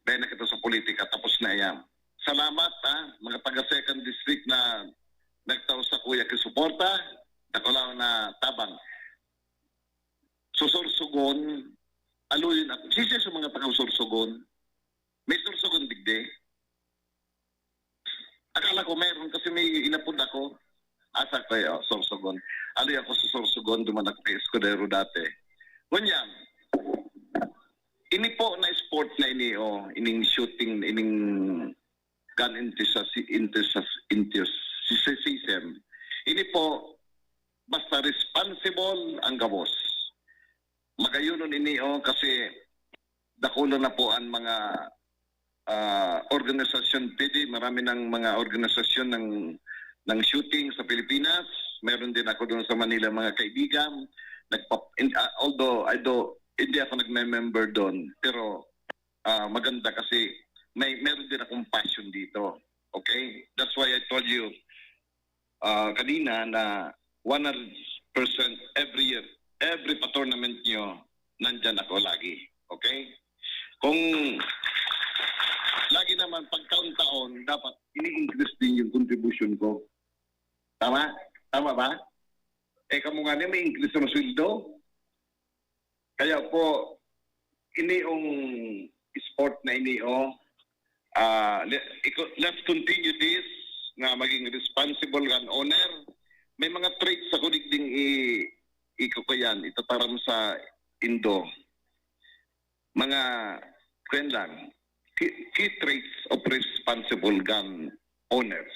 Dahil na kita sa politika, tapos na yan. Salamat, ha, mga taga second district na nagtao sa kuya kisuporta, dakulaw na tabang. Susursugon, aluyon ako. Sisay sa mga taga Sursugon? May Sursugon digdi? Akala ko meron kasi may inapod ako. Asa ko, oh, Sorsogon. Aluy ako sa Sorsogon, duman ako kay Escudero dati. Ngunyan, ini po na sport na ini, oh, ining shooting, ining gun enthusiasm, enthusiasm. Ini po, basta responsible ang gabos. Magayonon ini, oh, kasi dakula na po ang mga, ah, organisasyon, pwede, marami ng mga organisasyon ng, ng shooting sa Pilipinas. Meron din ako doon sa Manila, mga kaibigan. Nagpa-, in-, ah, although I do, hindi ako nagme-member doon, pero, ah, maganda kasi may, meron din akong passion dito. Okay? That's why I told you, ah, kanina na one hundred percent every year, every pa-tournament nyo, nandyan ako lagi. Okay? Kung lagi naman, pagtaon-taon, dapat ini-increase din yung contribution ko. Tama? Tama ba? Eh, kamo nga niya, may increase ang sweldo. Kaya po, ini yung sport na ini, oh, ah, le-, iko-, let's continue this, na maging responsible gun owner. May mga traits ako digding i-, ikukuyan, itataram sa indo. Mga Kaya lang, key, key traits of responsible gun owners.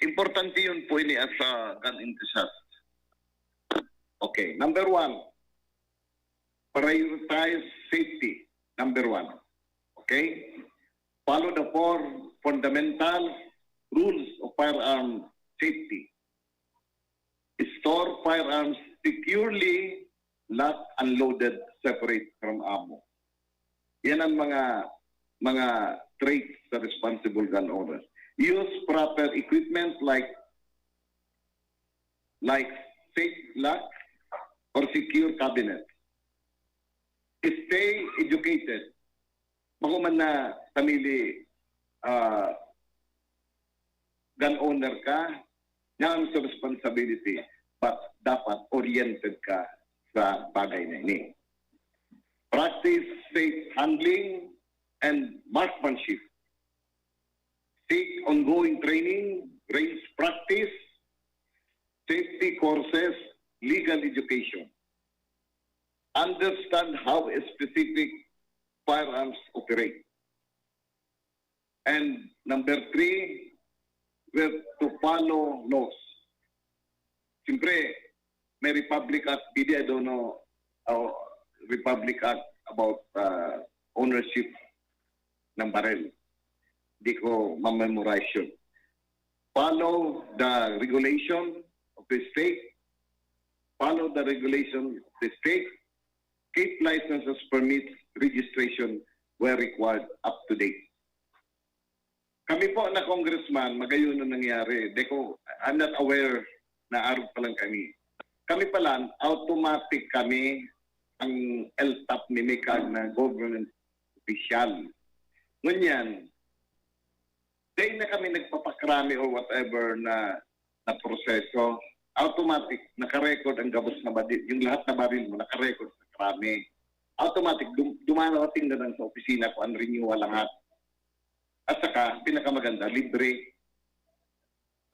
Importante yun po ini as a gun enthusiast. Okay, number one, prioritize safety. Number one. Okay? Follow the four fundamental rules of firearm safety. Store firearms securely, locked and loaded, separate from ammo. Yan ang mga mga traits sa responsible gun owner. Use proper equipment like like safe lock or secure cabinet. Stay educated. Bako man na family uh, gun owner ka, yan ang responsibility, but dapat oriented ka sa bagay na ini. Practice safe handling and marksmanship. Seek ongoing training, range practice, safety courses, legal education. Understand how specific firearms operate. And number three, we have to follow laws. Siyempre, may Republic Act, B D, I don't know, uh, Republic Act about uh, ownership ng baril. Hindi ko ma-memorize yun. Follow the regulation of the state. Follow the regulation of the state. Keep licenses, permits, registration where required up to date. Kami po na congressman, magayon ang nangyari. Di ko, I'm not aware na arog pa lang kami. Kami pala, automatic kami ang L T O P ni Mekag na government official. Ngunyan, dahil na kami nagpapakrami or whatever na na proseso, automatic, nakarecord ang gabos na baril, yung lahat na baril mo, nakarecord sa krami. Automatic, dum- dumarating na lang sa opisina ko ang renewal lahat. At saka, pinakamaganda, libre.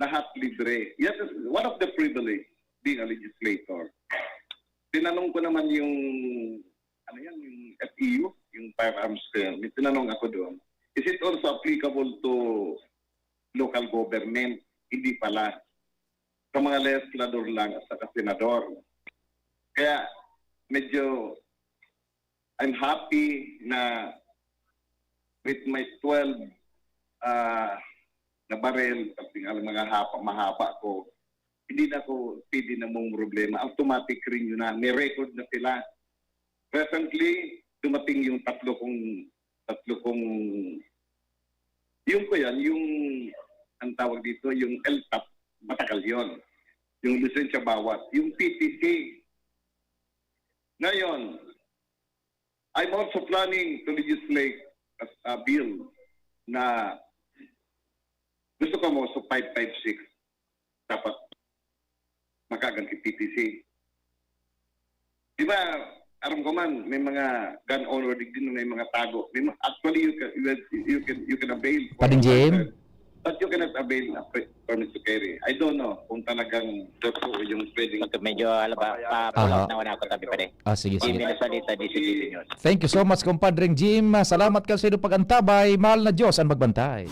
Lahat libre. Yes, one of the privilege being a legislator. Tinanong ko naman yung, ano yan, yung F E U, yung firearms ko yun. May tinanong ako doon, is it also applicable to local government? Hindi pala. Sa mga legislador lang at saka senador. Kaya medyo I'm happy na with my twelve ah, na baril, kasi nga mga hapa, mahaba ko, hindi na ako pwede na mong problema. Automatic renew na. May record na sila. Presently, dumating yung tatlo kong, tatlo kong, yung ko yan, yung, ang tawag dito, yung L T O P, matagal yon. Yung lisensya bawat, yung P T C. Ngayon, I'm also planning to legislate as a bill na gusto ko mo sa five five six dapat makagan ki P T C. Di ba, aram ko man, may mga gun owner digdi na may mga tago. May mga, actually, you can, you, can, you can, you can avail for Pading J M? But you cannot avail a pre- permit to carry. I don't know kung talagang totoo yung pwedeng Pag medyo, alam ba, pabayaan. Pa-pull out Aha. na wala ako tabi pa rin. Ah, sige, sige. Jimmy Nasalita, D C T V News. Thank you so much, Compadre Jim. Salamat ka sa iyong pag-antabay. Mahal na Diyos ang magbantay.